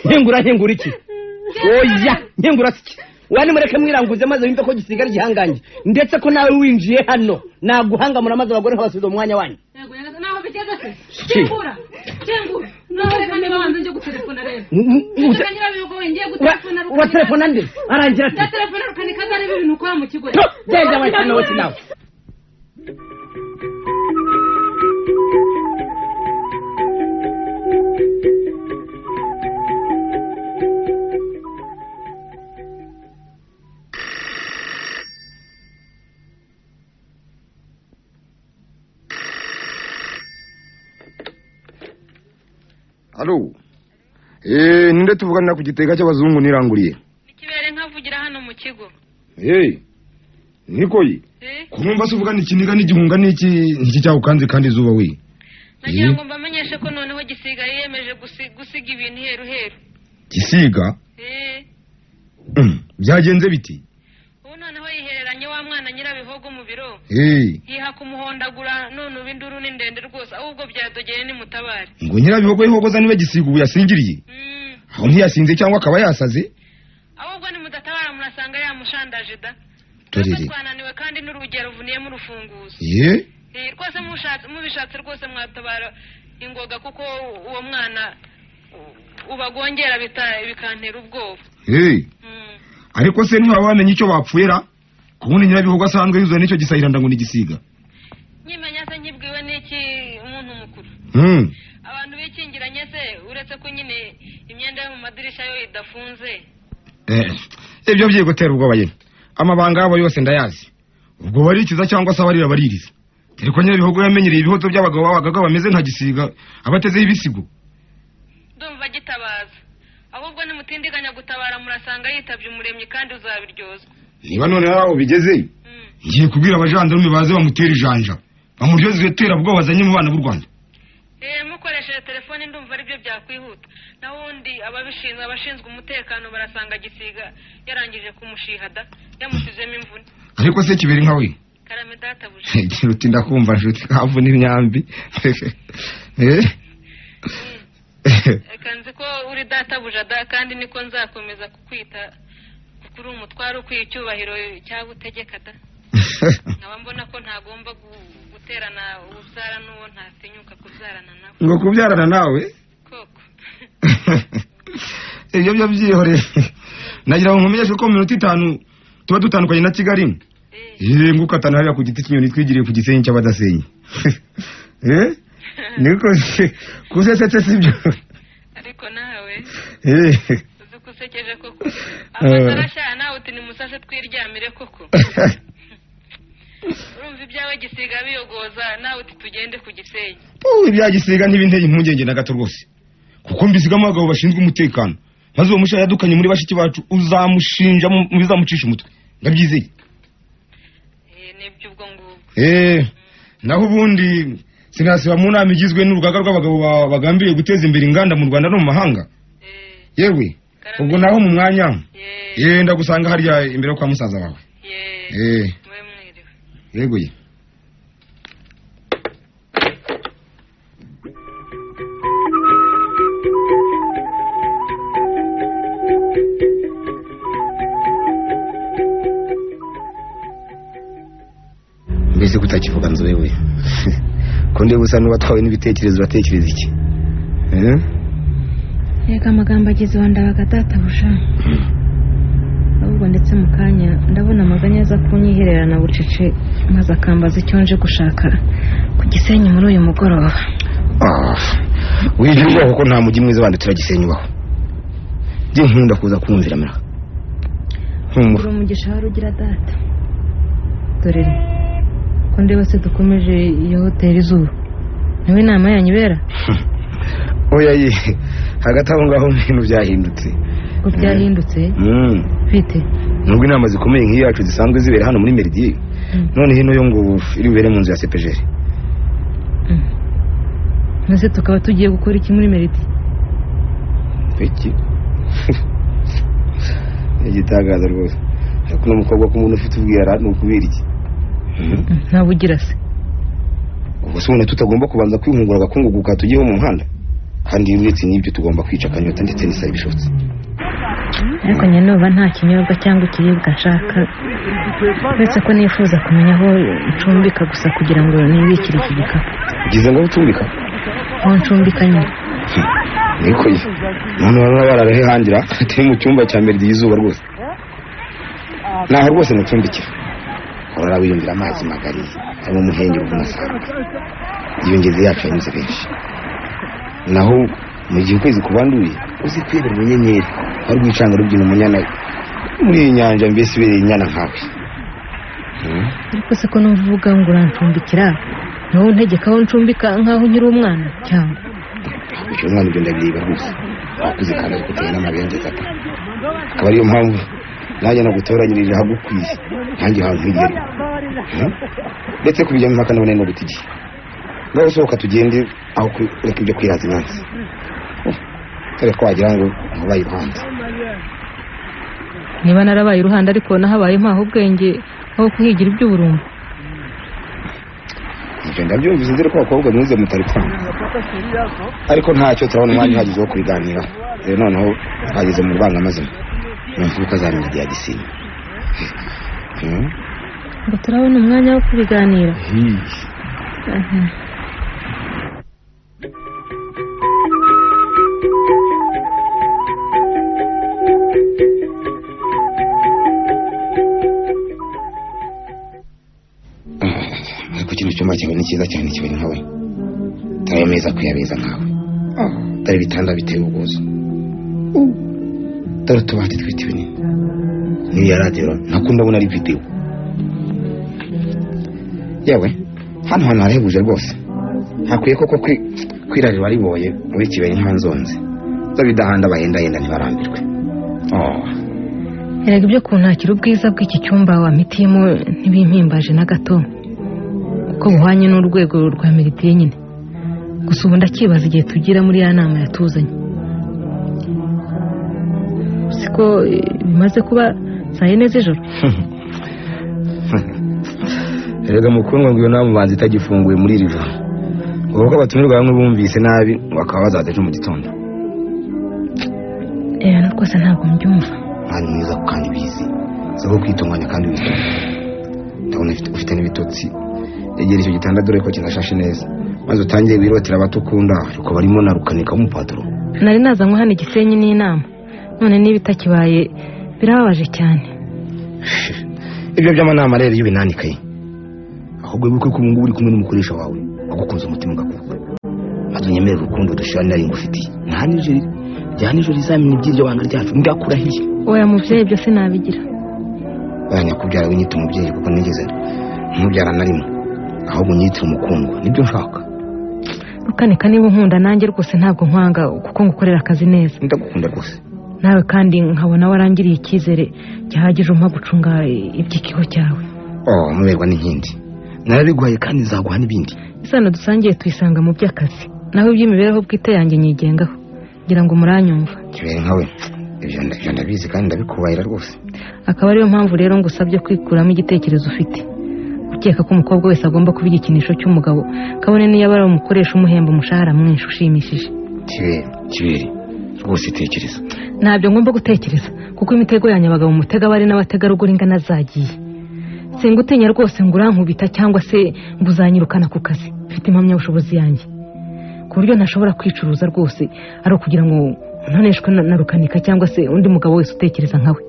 nkingura nkingura iki? Oya nkingura iki? Wani mureke mwiranguze maze wumve ko gisiga gihangange, ndetse ko nawe winjiye hano naguhangamura maze abagore nkabasubiza mu mwanya wanyu. Uratelefona nde? Arangira ati ndatelefona Rukanika azarebe ibintu ukora mu kigo. Genda we nawe. Alo. Ninde tuvugana ku gitega cy'abazungu niranguriye? Ikibere nkavugira hano mu kigo. Nikoyi. Kumva se uvugana ikiniga n'igihunga n'iki n'iki cyagukanze kandi izuba we. Nagira ngo mbamenyeshe ko noneho Gisiga yiyemeje gusiga ibintu heru heru. Gisiga? Byagenze biti? Ubu noneho yihereranye wa mwana Nyirabihogo mu biro. Yiha kumuhondagura none ubu induru ni ndende rwose, ahubwo byadogeye ni mutabare. Ngo Nyirabihogo yihogoza niwe Gisiga ubu yasingiriye? Aho ntiyasinze cyangwa akaba yasaze? Ahubwo ni mudatabara murasanga yamushandaje da. Torere. Twananiwe kandi n'urugero ruvuniyemo urufunguzo. Rwose mubishatse rwose mwatabara ingoga kuko uwo mwana ubagongera bikantera ubwoba. Ariko se ntiwaba wamenye icyo bapfuye ra? Kubundi Nyirabihogo asanzwe yuzuye n'icyo gisahiranda ngo ni Gisiga. Nkimenya se nkibwiwe n'iki umuntu mukuru. Abantu bikingiranye se uretse ko nyine imyenda yo mu madirisha yo idafunze. Ibyo byiye gutera ubwoba yene. Amabanga yabo yose ndayazi. Ubwo barikiza cyangwa se abarira baririza. Ariko Nyirabihogo yamenyereye ibihozo by'abagabo b'abagaga bameze nka Gisiga abatezeho ibisigo. Ndumva gitabaza. Ahubwo nimutindiganya gutabara murasanga yitabye umuremyi kandi uzabiryozwa. Niba none aho bigeze ngiye kubwira abajandarume baze bamutera ijanja bamuryoze iryo terabwoba bazanye mu bana b'u Rwanda. Mukoresheje telefone ndumva aribyo byakwihuta, naho ubundi ababishinzwe abashinzwe umutekano barasanga Gisiga yarangije kumushiha da yamusizemo imvune. Ariko se kiberi nka we? Karame databuja. Ruti ndakumva nshuti kavuna imyambi. Reka nzi ko uri databuja da kandi niko nzakomeza kukwita kuko uri umutwaro ukwiye icyubahiro cyagutegeka da. Nkaba mbona ko ntagomba guterana ububyara n'uwo ntatinyuka kubyarana nawe. Ngo kubyarana nawe? Koko. Ibyo byo byihoreye. Nagira ngo nkumenyeshe ko mu minota 5 tuba dutandukanye na Kigali. Ngukatana hariya ku giti cy'inyoni twigiriye ku gisenyi cy'abadasenyi. Niko kusesetse sibyo? Ariko nawe uzi kusekeje koko. Amatara ashya nawe uti nimusase twiryamire koko. Urumva ibyawe Gisiga biyogoza nawe uti tugende ku gisenyi. Ibya Gisiga ntibinteye impungenge na gato rwose, kuko mbisigamo abagabo bashinzwe umutekano, maze uwo musha yadukanye muri bashiki bacu uzamushinja bizamucisha umutwe, ndabyizeye. Nibyo ubwo ngubwo. Naho ubundi sinasiba mu nama igizwe n'urugaga rw'abagabo bagambiriye guteza imbere inganda mu Rwanda no mu mahanga. Yewe ubwo naho mu mwanya ndagusanga hariya imbere kwa musaza wawe. Yego ye. Mbese kutakivuga nzu wewe ko ndeba usa n'uwatwawe n'ibitekerezo, uratekereza iki? Reka amagambo ageze iwa Ndabaga databuja. Ahubwo ndetse mu kanya ndabona amaganya aza kunyihererana bucece, maze akambaza icyo nje gushaka ku Gisenyi muri uyu mugoroba. Wigira ubwoba kuko nta mujyi mwiza wandutira Gisenyi ubaho. Njye nkunda kuza kumvira mira. Uri umugisha wari ugira data. Dore ko ndeba se dukomeje iyo hoteli izuba, niwe inama yanyu ibera? Oya ye, hagati aho ngaho ibintu byahindutse. Ko byahindutse? Bite? Nubwo inama zikomeye nk'iyi yacu zisanzwe zibera hano muri Meridien, none hino yo ngo iri bubere mu nzu ya CPGL. Maze tukaba tugiye gukora iki muri Meridien? Iki? Igitangaza rwose. Ariko n'umukobwa ko umuntu ufite ubwira ni ukubera iki? Ntabugira se. Ubwo se ubona tutagomba kubanza kwihungura agakungugu katugiyeho mu muhanda? Kandi uretse n'ibyo tugomba kwica akanyota ndetse n'isari bishobotse. Ariko njye numva nta kinyobwa cyangwa ikiribwa nshaka, uretse ko nifuza kumenya aho ncumbika gusa kugira ngo nibikire iki gikapu. Ugize ngo ucumbika? Aho ncumbika nyine. Niko ye. None baba bararehangira turi mu cyumba cya Meridien izuba rwose. Naho rwose mucumbikira. Urara wiyumvira amazi magari arimo umuhengeri uvuna. Iyo ngezi yacu yanyuze benshi. Naho mu gihe ukwezi kubanduye uzi kwibera mu nyenyeri wari rwicanga rubyina umunyana muri iyi nyanja, mbese ibereye inyana nkawe. Ariko se ko numva uvuga ngo urancumbikira, nawe untegeka aho ncumbika nkaho nkiri umwana cyangwa? Icyo umwana ibyo ndabireba rwose, wakuze kandi ariko uteye n'amabengeza pe. Akaba ariyo mpamvu nanjye nagutoranyirije ahagukwiye, nanjye hankwiriye. Ndetse kubijyamo impaka nabone no guta igihe. Ngaho usohoka tugende aho kureka ibyo kwiraza imanza. Dore ko wagira ngo nkubaye iruhande. Niba narabaye iruhande ariko nahabaye mpaho ubwenge aho kuhigira iby'uburumbo. Ibyo ndabyumvise, nzira ko abakobwa mwize mutari kwanga. Ariko ntacyo, turabona umwanya uhagije wo kubiganiraho. Rero noneho twageze mu rwangamazima mu mfuruka za Meridien ya Gisenyi. Ngo turabona umwanya wo kubiganira. Ariko kino cyumba cyawe ni cyiza cyane, kibari nkawe. Dore ameza kuyabeza nkawe. Dore ibitanda biteye ubwuzu. Dore utubati tw'ibiti binini. N'iyo radiyo ntakunda abona ari videwo. Yewe hano hantu harahebuje rwose. Hakwiye koko kwirarira wariboye muri kibari nkanzonze. Zo bidahanda bahendahenda ntibarambirwe. Erega ibyo kuntakira ubwiza bw'iki cyumba wampitiyemo ntibimpimbaje na gato, kuko buhwanye n'urwego rwa Meridien nyine. Gusa ubu ndakibaza igihe tugira muri ya nama yatuzanye. Siko bimaze kuba saa yine z'ijoro. Erega mukundwa ngo iyo nama ubanza itagifunguye muri iri joro. Ubwo ko abatumirwa bamwe bumvise nabi bakaba bazaza ejo mu gitondo. Rwose ntabwo mbyumva. Mwari mwiza kandi bizi zo kwitunganya kandi witonda. Ndabona ufite n'ibitotsi. Egera icyo gitanda dore ko kinashashe neza, maze utangiye wirotera abatukunda ariko barimo na Rukanika w'umupaturo. Nari nazanywe hano Gisenyi n'inama, none niba itakibaye birababaje cyane. Ibyo by'amanama rero iyo binanikaye. Ahubwo wibuke ko ubu ngubu uri kumwe n'umukoresha wawe wagukunze umutima ugakuka, maze unyemerere urukundo dushira nari ngufitiye. Nta nijoro rya nijoro rizamenya iby'iryo banga ryacu, ndakurahiye. Oya mubyeyi, ibyo sinabigira. Oya nyakubyara winyita umubyeyi kuko nigeze ntubyara na rimwe, ahubwo unyitire umukundwa, nibyo nshaka. Rukanika niba unkunda nanjye rwose ntabwo nkwanga kuko ngukorera akazi neza. Ndagukunda rwose. Nawe kandi nkabona warangiriye icyizere gihagije umpa gucunga iby'ikigo cyawe. Muberwa n'inkindi. Narabiguhaye kandi nzaguha n'ibindi. Isano dusangiye tuyisanga mu by'akazi, naho iby'imibereho bwite yanjye nyigengaho. Ngira ngo muranyumva. Kibera nkawe ibyo ndabizi kandi ndabikubahira rwose. Akaba ariyo mpamvu rero ngusabye kwikuramo igitekerezo ufite. Ukeka ko umukobwa wese agomba kuba igikinisho cy'umugabo, kabone niyo aba ari umukoresha umuhemba umushahara mwinshi ushimishije. Kibere rwose tekereza. Ntabyo ngomba gutekereza kuko imitego yanyu abagabo mutega bari n'abategarugori ingana zagiye. Singutinya rwose ngo urankubita cyangwa se ngo uzanyirukana ku kazi. Mfite impamyabushobozi yanjye ku buryo ntashobora kwicuruza rwose ari ukugira ngo ntoneshwe na Rukanika cyangwa se undi mugabo wese utekereza nkawe.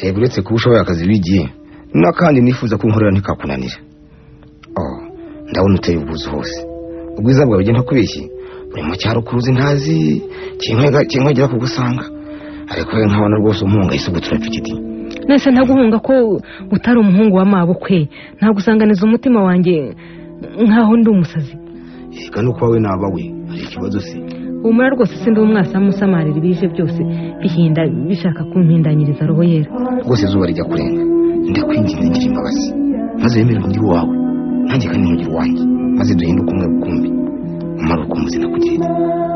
Yego, uretse kuba ushoboye akazi wigiye n'akandi nifuza ko nkorera ntikakunanira. Ndabona uteye ubwuzu hose. Ubwiza bwawe ugenda kubeshye buri mu cyaro kuruzi ntazi kinkwegera kugusanga, ariko we nkabona rwose umuhunga isugu turapfa. Nese ntaguhunga ko utari umuhungu wa mabukwe, ntagusanganiza umutima wanjye nkaho ndi umusazi. Ega no kuba we nabawe hari ikibazo se? Humura rwose sindi umwasamu usamarira ibije byose bihinda bishaka kumpindanyiriza roho yera. Rwose izuba rijya kurenga, ndakwinginze ngira imbabazi maze wemere ungire uwawe nanjye kandi nkugire uwanjye, maze duhinduke umwe rukumbi. Umara urukumbuzi nakugirira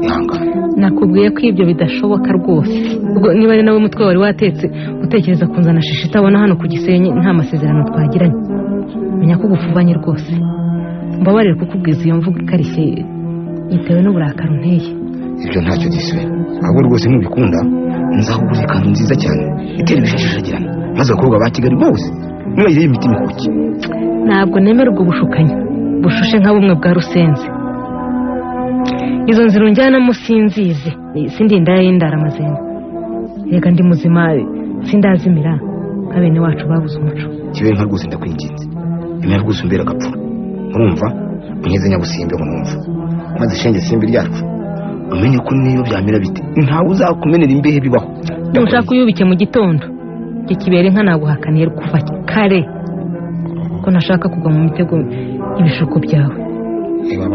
ihangane. Nakubwiye ko ibyo bidashoboka rwose. Ubwo niba ari nawe umutwe wari watetse utekereza kunzana shishi itabona hano ku Gisenyi nta masezerano twagiranye, menya ko ugufubanye rwose. Mbabarire kukubwiza iyo mvugo ikarishye bitewe n'uburakari unteye. Ibyo ntacyo giswe, ahubwo rwose nubikunda nzakugurira ikanzu nziza cyane itera ibishashagirana, maze abakobwa ba Kigali bose nibayirebe imitima ikuki. Ntabwo nemera ubwo bushukanyi bushushe nka bumwe bwa Rusenzi. Izo nzira unjyanamo sinzizi, sindi indaya y'indara amazenga. Reka ndi muzima sindazimira nka bene wacu babuze umuco. Kibera nka rwose ndakwinginze, emera rwose umbere agapfura. Urumva unyeze nyabusimbe ngo numva, maze shenge simbi ryacu umenye ko niyo byamera bite ntawe uzakumenera imbehe bibaho. Nushaka uyubike mu gitondo icyo kibera inka naguhakaniye kuva kare ko ntashaka kugwa mu mitego ibishuko byawe.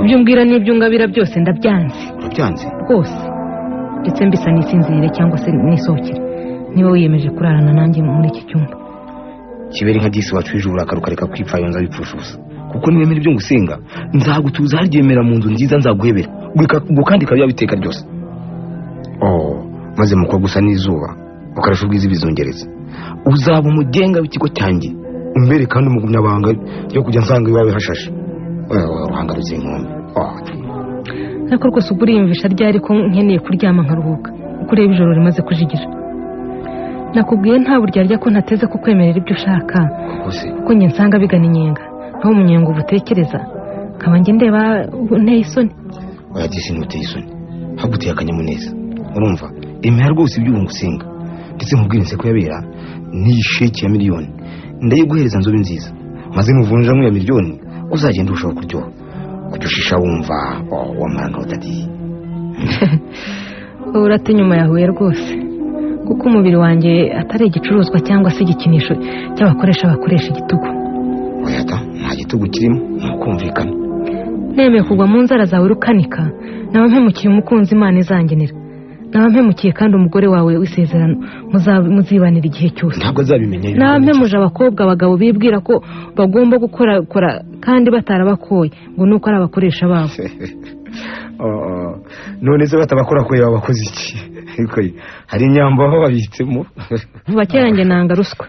Ibyo umbwira n'ibyo ungabira byose ndabyanze. Urabyanze rwose, ndetse mbisa nisinzirire cyangwa se nisohokere niba wiyemeje kurarana nanjye muri iki cyumba. Kibera inka disi wacu ijuru ukareka kwipfayonza bipfusha ubusa, kuko niwemera ibyo ngusenga nzagutuza haryemera mu nzu nziza nzaguhebera ubwo kandi ikaba yabiteka ryose. Maze mukobwa usa n'izuba ukarusha ubwiza ibizungereza, uzaba umugenga w'ikigo cyanjye umbere kandi umugumyabanga yo kujya nsanga iwawe hashashe. Uruhanga ruzinkombe. Ariko rwose ubwo uriyumvisha ryari ko nkeneye kuryama nkaruhuka uko ureba ijoro rimaze kujigira. Nakubwiye nta buryarya ko ntateze kukwemerera ibyo ushaka, kuko njye nsanga bigana inyenga naho umunyenga uba utekereza nkaba njye ndeba nteye isoni. Oya disi ntuteye isoni, ahubwo uteye akanyamuneza. Urumva emera rwose ibyo ubu ngusenga, ndetse nkubwire inseko yabera n'iyi sheki ya miliyoni ndayiguhereza nzobe nziza, maze nuvunjamo ya miliyoni uzagenda urushaho kuryoha kujya ushisha wumva wamara nka utadiye. Wowe urata inyuma yahuye rwose, kuko umubiri wanjye atari igicuruzwa cyangwa se igikinisho cy'abakoresha bakoresha igitugu. Oya ta, nta gitugu kirimo, ni ukumvikana. Nemeye kugwa mu nzara zawe Rukanika, naba mpemukiye umukunzi Imana izangenera, naba mpemukiye kandi umugore wawe w'isezerano muzibanira igihe cyose. Ntabwo azabimenya. Naba mpemuje abakobwa abagabo bibwira ko bagomba gukora kandi batarabakoye ngo nuko ari abakoresha babo. None se batabakora bakoze iki? Hari inyambo aho babitsemo. Vuba kera njye nanga ruswa,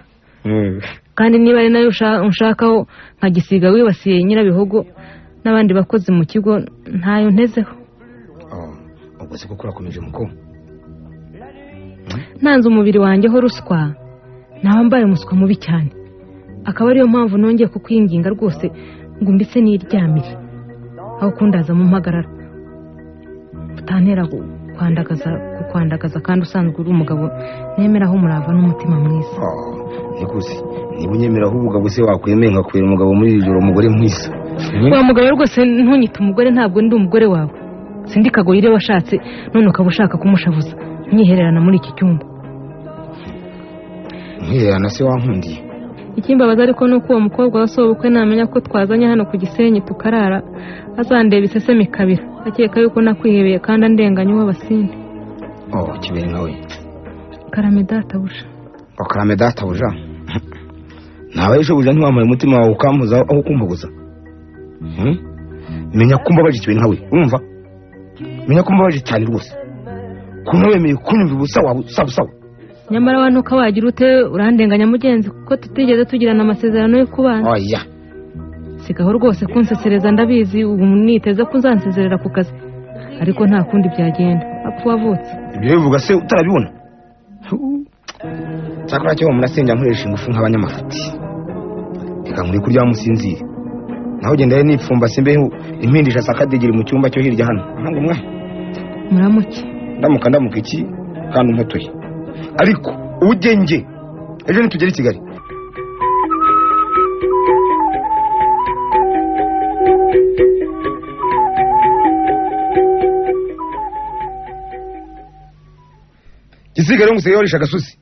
kandi niba ari nayo unshakaho nkagisiga wibasiye nyirabihogo n'abandi bakozi mu kigo ntayo ntezeho. Ubwo se koko urakomeje muko? Nanze umubiri wanjye ho ruswa, naba mbaye umuswa mubi cyane. Akaba ariyo mpamvu nongeye kukwinginga rwose ngo mbise niryamire aho kundaza mu mpagarara, utantera kukwandagaza kandi usanzwe uri umugabo nemeraho umurava n'umutima mwiza. Nikuze niba unyemeraho ubugabo se wakwemeye nkakubera umugabo muri iri joro umugore mwiza. Wa mugabo rwose ntunyite umugore, ntabwo ndi umugore wawe. Sindi Kagoyire washatse none ukaba ushaka kumushavuza mwihererana muri iki cyumba. Mwihererana se wankundiye? Ikimbabaza ariko nuko uwo mukobwa wa sobukwe namenya ko twazanye hano ku Gisenyi tukarara azandeba isesemi kabira akeka yuko nakwihebeye kandi andenganya uw'abasinde. Kibera nkawe. Karame databuja. Karame databuja. Ntabaye shobuja ntiwamaye umutima wawe ukampuza aho kumbuguza. Menya ko mbabaje kibe nkawe, urumva? Menya ko mbabaje cyane rwose. Kuno wemeye kunyumva ubusa wawe sabu sabu. Nyamara wa ntuka wagira ute urandenganya mugenzi kuko tutigeze tugirana amasezerano yo kubana. Oya. Sigaho rwose kunsesereza ndabizi ubu niteze ko uzansezerera ku kazi. Ariko nta kundi byagenda. Apfa wavutse. Ibyo bivuga se utarabibona? Cyakora cyo murasenya nkoresha ingufu nk'abanyamafuti. Reka nkuri kurya musinzire. Naho genda nipfumba simbe impindisha sakadegere mu cyumba cyo hirya hano. Ntabwo mwa. Muramuke. Ndamuka ndamuka iki kandi umpotoye. Ariko ugenge ejo nitugera i Kigali. Gisigare ngo usigaye warisha gasusi.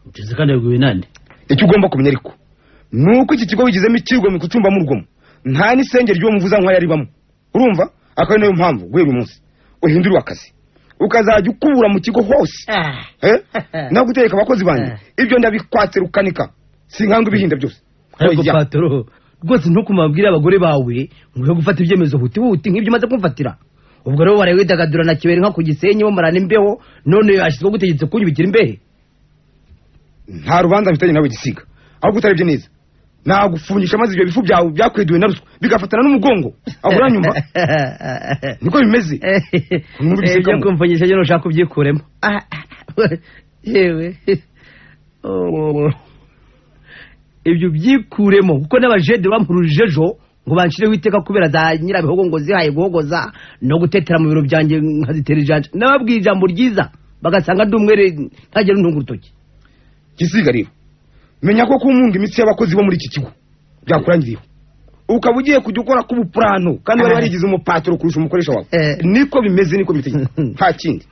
Ntize kandi yabwiwe nande? Icyo ugomba kumenya ariko nuko iki kigo bigizemo ikirwa mu kucumba mu rugomo. Nta n'isengeri ryo muvuza nka yaribamo. Urumva? Akaba nayo mpamvu guhera uyu munsi uhindura akazi. Ukazajya ukubura mu kigo hose. No gutereka abakozi banjye. Ibyo ndabikwatse rukanika. Sinkanga ibihinda byose. Ariko patro rwose ntukumabwira abagore bawe ngo gufata ibyemezo huti huti nk'ibyo maze kumfatira. Ubwo rero wari widagadura na kibere nka ku Gisenyi bamarana imbeho none yashyizwe gutegetse kunyubikira imbehe. Nta rubanza mfitanye nawe Gisiga. Ahubwo utarebye neza. Nagufungisha maze ibyo bifu byawe byakweduwe na ruswa bigafatana n'umugongo. Aho uranyumva? Niko bimeze. Ibyo kumfungisha je nushaka kubyikuremo. Yewe. Ibyo byikuremo kuko n'abajede bampuruje ejo ngo banshireho iteka kubera za nyirabihogo ngo zihaye guhogoza no gutetera mu biro byanjye nkazitera ijanja. Nababwiye ijambo ryiza bagasanga ndumwere ntagera ntunga urutoki. Gisiga rero menya ko kumunga imitsi y'abakozi bo muri iki kigo byakurangiriyeho. Ukaba ugiye kujya ukora ku buprano kandi wari warigize umupatro kurusha umukoresha wawe. Niko bimeze niko bitegeka. Nta kindi.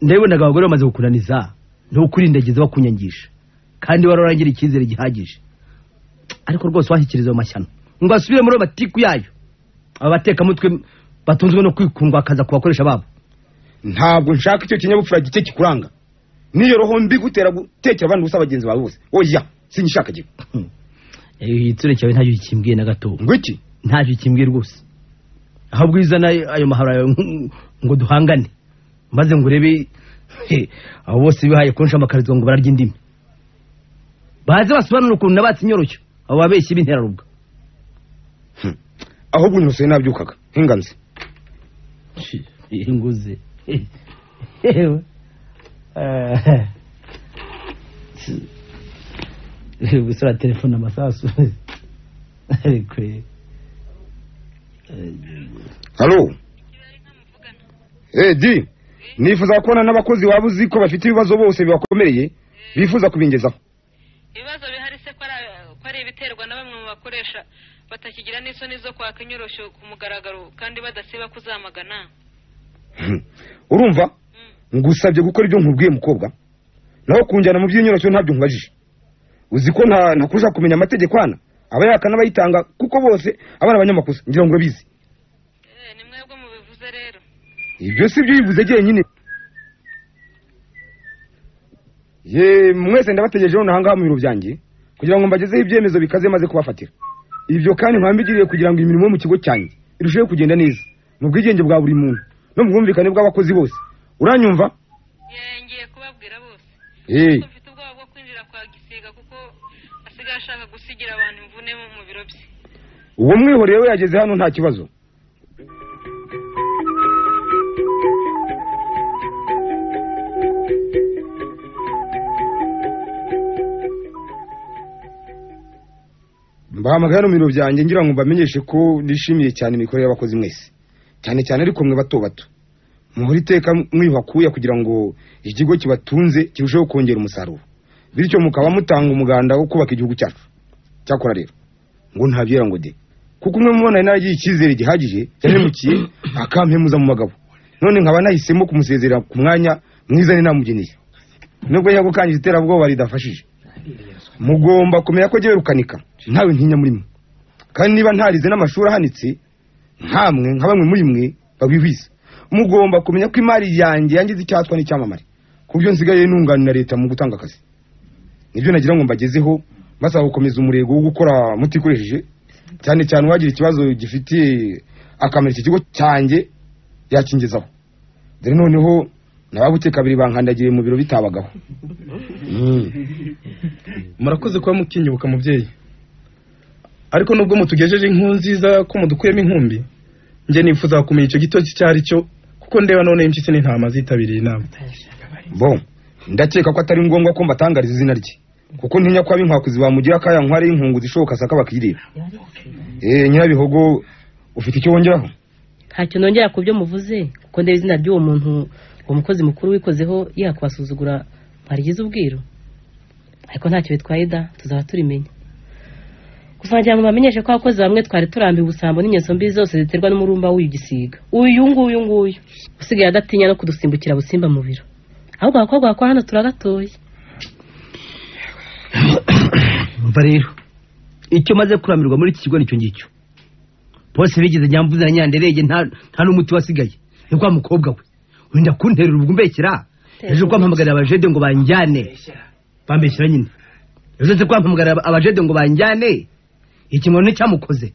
Ndabibonaga abagore bamaze kukunaniza ntukurindagiza bakunyangisha kandi warorangira icyizere gihagije. Ariko rwose washyikiriza ayo mashyano ngo asubire muri matiku yayo. Abatekamutwe batunzwe no kwikundwa akaza kubakoresha babo. Ntabwo nshaka icyo kinyabupfura gike kikuranga. Niyo roho mbi gutera gutekera abantu gusa bagenzi bawe bose. Oya, sinyishaka gihe. Igitsure cyawe ntacyo kimbwiye na gato. Ngo iki? Ntacyo kimbwiye rwose. Ahubwo izana ayo mahara ngo duhangane. Maze ngo urebe abo bose bihaye kunshamakarizwa ngo bararya indimi. Baze basobanura ukuntu nabatse inyoroshyo. Abo babeshyi b'interarubwa. Ahubwo nyose nabyukaga nkinganze. Inguze. Ewe. Gusura telefone amasasu. Ariko Halo. Di nifuza kubona n'abakozi waba uzi ko bafite ibibazo bose bibakomereye bifuza kubingezaho. Ibibazo bihari se ko ari ibiterwa na bamwe mu bakoresha batakigira n'isoni zo kwaka inyorosho ku mugaragaro kandi badasiba kuzamagana. Urumva? Ngusabye gukora ibyo nkubwiye mukobwa. Naho kunjyana mu by'inyorosho ntabyo nkubajije. Uzi ko nta nakurusha kumenya amategeko hana abayaka n'abayitanga kuko bose abana abanyamakosa ngira ngo urabizi. Ni mwebwe mubivuze rero. Ibyo si byo bivuze jyenyine. Ye mwese ndabategereje none ahangaha mu biro byanjye kugira ngo mbagezeho ibyemezo bikaze maze kubafatira. Ibyo kandi nkwambigiriye kugira ngo imirimo mu kigo cyanjye irusheho kugenda neza mu bwigenge bwa buri muntu no mu bwumvikane bw'abakozi bose. Uranyumva? Ngiye kubabwira bose. Mfite ubwoba bwo kwinjira kwa Gisiga kuko asigaye ashaka gusigira abantu imvune mu biro bye. Uwo mwihoreye we yageze hano nta kibazo. Mbahamagara mu biro byanjye ngira ngo mbamenyeshe ko nishimiye cyane imikorere y'abakozi mwese. Cyane cyane ariko mwe bato bato. Muhora iteka mwiyuhakuya kugira ngo ikigo kibatunze kirusheho kongera umusaruro. Bityo mukaba mutanga umuganda wo kubaka igihugu cyacu. Cyakora rero ngo ntabyera ngo de. Kuko umwe mubona naragiye icyizere gihagije yanemukiye akampemuza mu magabo. None nkaba nahisemo kumusezerera ku mwanya mwiza ni namugeneye. Nubwo yagukangiza iterabwoba ridafashije. Mugomba kumenya ko jyewe Rukanika ntawe ntinya muri mwe. Kandi niba ntarize n'amashuri ahanitse nkamwe nka bamwe muri mwe babihwiza. Mugomba kumenya ko imari yanjye yangize icyatwa n'icyamamare. Kubyo nsigaye nunganira leta mu gutanga akazi. Nibyo nagira ngo mbagezeho Basaba gukomeza umurego wo gukora mutikoresheje, cyane cyane uwagira ikibazo gifitiye akamaro iki kigo cyanjye yakingezaho. Dore noneho nababuke kabiri bankandagiye mu biro bitabagaho. Murakoze kuba mukinyibuka mubyeyi. Ariko nubwo mutugejeje inkuru nziza ko mudukuyemo inkumbi, njye nifuza kumenya icyo gitoki cyari cyo, kuko ndeba none impyisi n'intama zitabiriye inama. Bon, ndakeka ko atari ngombwa ko mbatangariza izina rye, kuko ntinya ko abinkwakuzi bamugira akaya nkware y'inkungu zishoboka saka bakirira. Nyirabihogo, ufite icyo wongeraho? Ntacyo nongera ku byo muvuze, kuko ndeba izina ry'uwo muntu, uwo mukozi mukuru wikozeho yakwasuzugura mwarigize ubwiru. Ariko ntacyo bitwaye da, tuzaba turimenya. Gusa ngira ngo bamenyeshe ko abakozi bamwe twari turambiwe ubusambo n'ingeso mbi zose ziterwa n'umurumba w'uyu Gisiga. Uyu nguyu usigaye adatinya no kudusimbukira busimba mu biro. Ahubwo abakobwa bakora hano turagatoye. Umva rero, icyo maze kuramirwa muri iki kigo nicyo ngicyo. Bose bigize nyamvuze na nyanderege, nta n'umuti wasigaye. Ni kwa mukobwa we wenda kunterera ubwo mbekera. Ejo kwampamagarira abajede ngo banjyane, bambeshyira nyine. Ejo se kwampamagarira abajede ngo banjyane, ikimono cyamukoze.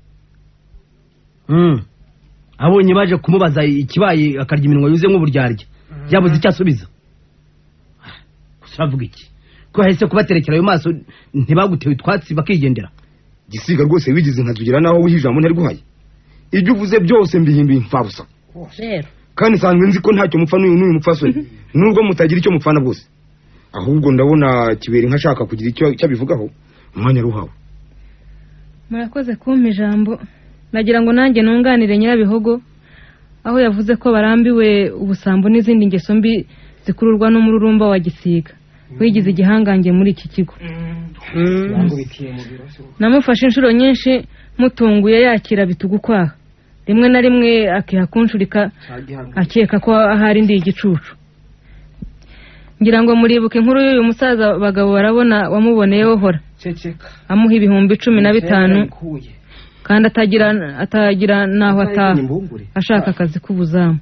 Abonye baje kumubaza ikibaye akarya iminwa yuze nk'uburyarya, yabuze icyo asubiza. Gusa avuga iki ko hahise kubaterekera ayo maso ntibagutewe utwatsi bakigendera. Gisiga rwose wigize nkazugira naho wihijamo ntari guhaye. Ibyo uvuze byose mbihimbiye imfabusa. Kandi nsanzwe nzi ko ntacyo mupfa n'uyu mupfasoni, nubwo mutagira icyo mupfana bwose. Ahubwo ndabona Kibera inka ashaka kugira icyo cyabivugaho, umwanya ruhawe. Murakoze kumpa ijambo. Nagira ngo nanjye nunganire Nyirabihogo aho yavuze ko barambiwe ubusambo n'izindi ngeso mbi zikururwa n'umururumba wa Gisiga wigize igihangange muri iki kigo. Namufashe inshuro nyinshi mutunguye yakira bitugukwaha, rimwe na rimwe akiha kunshurika akeka ko ahari ndi igicucu. Ngira ngo muribuke inkuru y'uyu musaza bagabo barabona wamuboneyeho hora amuha 15,000 kandi atagira naho ataha ashaka akazi k'ubuzamu.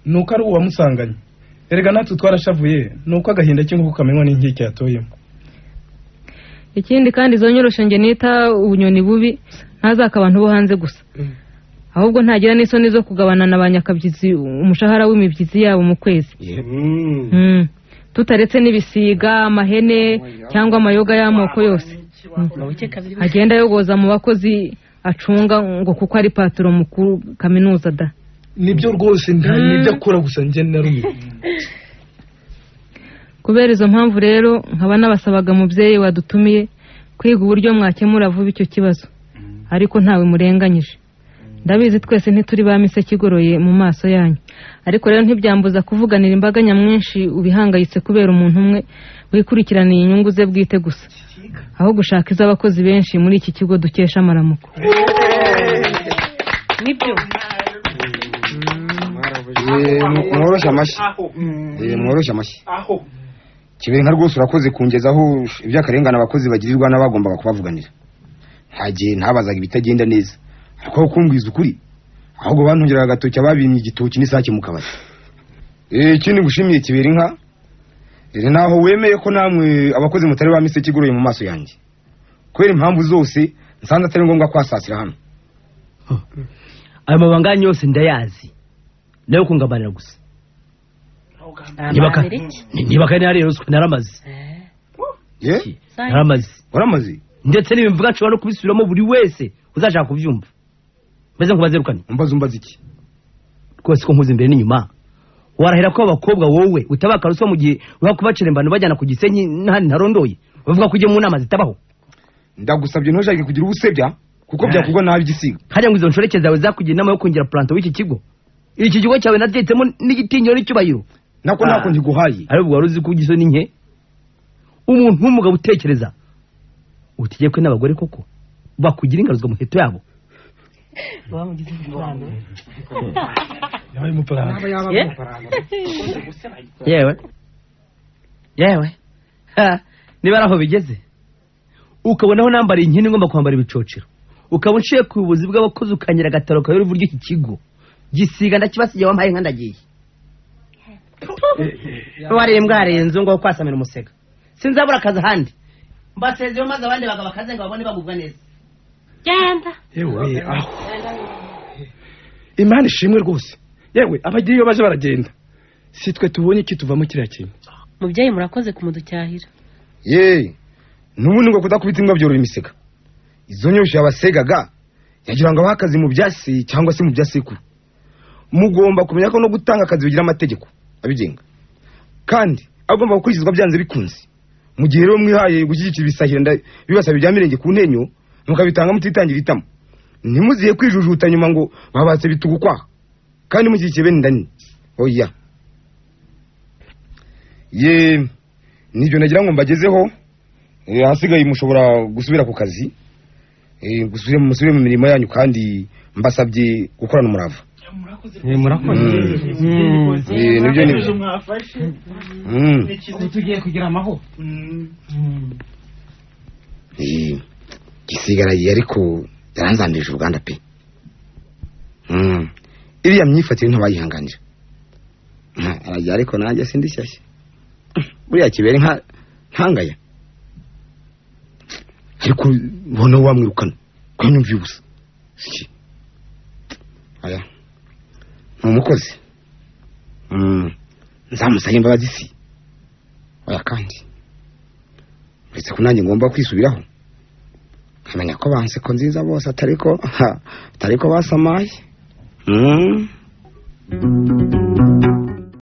Nuko ari uwamusanganye. Erega natwe twarashavuye, nuko agahinda cy'inkuko kamenywa n'inkike yatoyemo. Ikindi kandi izo nyorosho nge nita ubunyoni bubi ntazaka abantu bo hanze gusa, ahubwo ntagira n'isoni zo kugabana na banyakabyizi umushahara w'imibyizi yabo mu kwezi. Tutaretse n'ibisiga, amahene cyangwa amayoga y'amoko yose agenda yogoza mu bakozi acunga ngo kuko ari patro mukuru kaminuza da. Nibyo rwose nta nibyo akora gusa nge narumiwe. Kubera izo mpamvu rero nkaba nabasabaga mubyeyi wadutumiye kwiga uburyo mwakemura vuba icyo kibazo, ariko ntawe murenganyije. Ndabizi twese ntituri ba miseke igoroye mu maso yanyu, ariko rero ntibyambuza kuvuganira imbaga nyamwinshi ubihangayitse kubera umuntu umwe wikurikiraniye inyungu ze bwite gusa, aho gushaka iz'abakozi benshi muri iki kigo dukesha amaramuko. Nibyo. Mworoshye amashyi. Mworoshye amashyi. Kibera inka rwose urakoze kungezaho iby'akarengane abakozi bagirirwa n'abagombaga kubavuganira. Nta gihe ntabazaga ibitagenda neza, ariko aho kumbwiza ukuri ahubwo bantungiraga agatoki ababimye igitoki n'isake mu kabari. Ikindi ngushimiye Kibera inka, rero naho wemeye ko namwe abakozi mutari ba miseke igoroye mu maso yanjye, kubera impamvu zose nsanze atari ngombwa kwasasira hano. Ayo mabanga yose ndayazi, nayo kungabanira gusa. Niba kandi hari ruswa naramaze. Naramaze. Waramaze? Ndetse n'ibimvuga nshobora no kubisubiramo buri wese uzashaka kubyumva. Meze nkubazerukane. Umbaza iki? Rwose ko nkuze imbere n'inyuma. Warahera ko abakobwa wowe utabaka ruswa mu gihe bakubacira bajyana ku Gisenyi n'ahandi ntarondoye. Bavuga ko ujye mu nama zitabaho. Ndagusabye ntushake kugira ubusebya kuko byakugwa nabi Gisiga. Hajya ngo izo nshoreke zawe zakugira inama yo kongera planto w'iki kigo. Iki kigo cyawe naryetsemo n'igitinyiro n'icyubahiro. Nako nako ntiguhaye. Ariko wari uzi ko ugiso n'inke. Umuntu w'umugabo utekereza utegekwe n'abagore koko bakugira ingaruzwa muheto yabo. Yewe yewe, niba ari aho bigeze ukabonaho nambara inkini ngomba kwambara ibicocero, ukaba unciye ku buyobozi bw'abakozi ukanyira agataro kawe uburyo iki kigo Gisiga ndakibasigiye wampaye nka ndagiye. Wari imbwa harenze ngo kwasamira umusega, sinzabura akazi ahandi. Mbasezeho maze abandi bagabo bakazenga babone bagubwa neza. Genda. Yewe aho. Imana ishimwe rwose. Yewe abagiye iyo baje baragenda. Si twe tubonye iki tuvamo kiriya kintu. Mubyeyi murakoze kumuducyahira. Ye, nubundi ngo kudakubita imbwa byorora imisega. Izo nyosho yabasegaga yagira ngo abahe akazi mu byasi cyangwa se mu byasekuru. Mugomba kumenya ko no gutanga akazi bigira amategeko abigenga, kandi agomba gukurikizwa byanze bikunze. Mu gihe rero mwihaye gushyigikira ibisahira bibasaba ibya mirenge ku ntenyo, mukabitanga mutitangira itama, ntimuziye kwijujuta nyuma ngo babatse bitugu kwaha kandi mushyigikiye bene nda nini. Oya ye, nibyo nagira ngo mbagezeho. Ahasigaye mushobora gusubira ku kazi, musubire mu mirimo yanyu, kandi mbasabye gukorana umurava. Murakoze. Nibyo nibyo. Tugiye kugira amahoro. Gisigaraye ariko yaranzambirije uruganda pe. Iriya myifatire ntabayihanganira. Aragiye ariko nanjye sindi shyashya. Buriya kibere nka ntangaya. Ariko ubona wamwirukana kanyumviye ubusa. Aya ni umukozi. Nzamusaba imbabazi si. Oya kandi uretse ko nanjye ngomba kwisubiraho nkamenya ko banseko nziza bose atariko basamaye.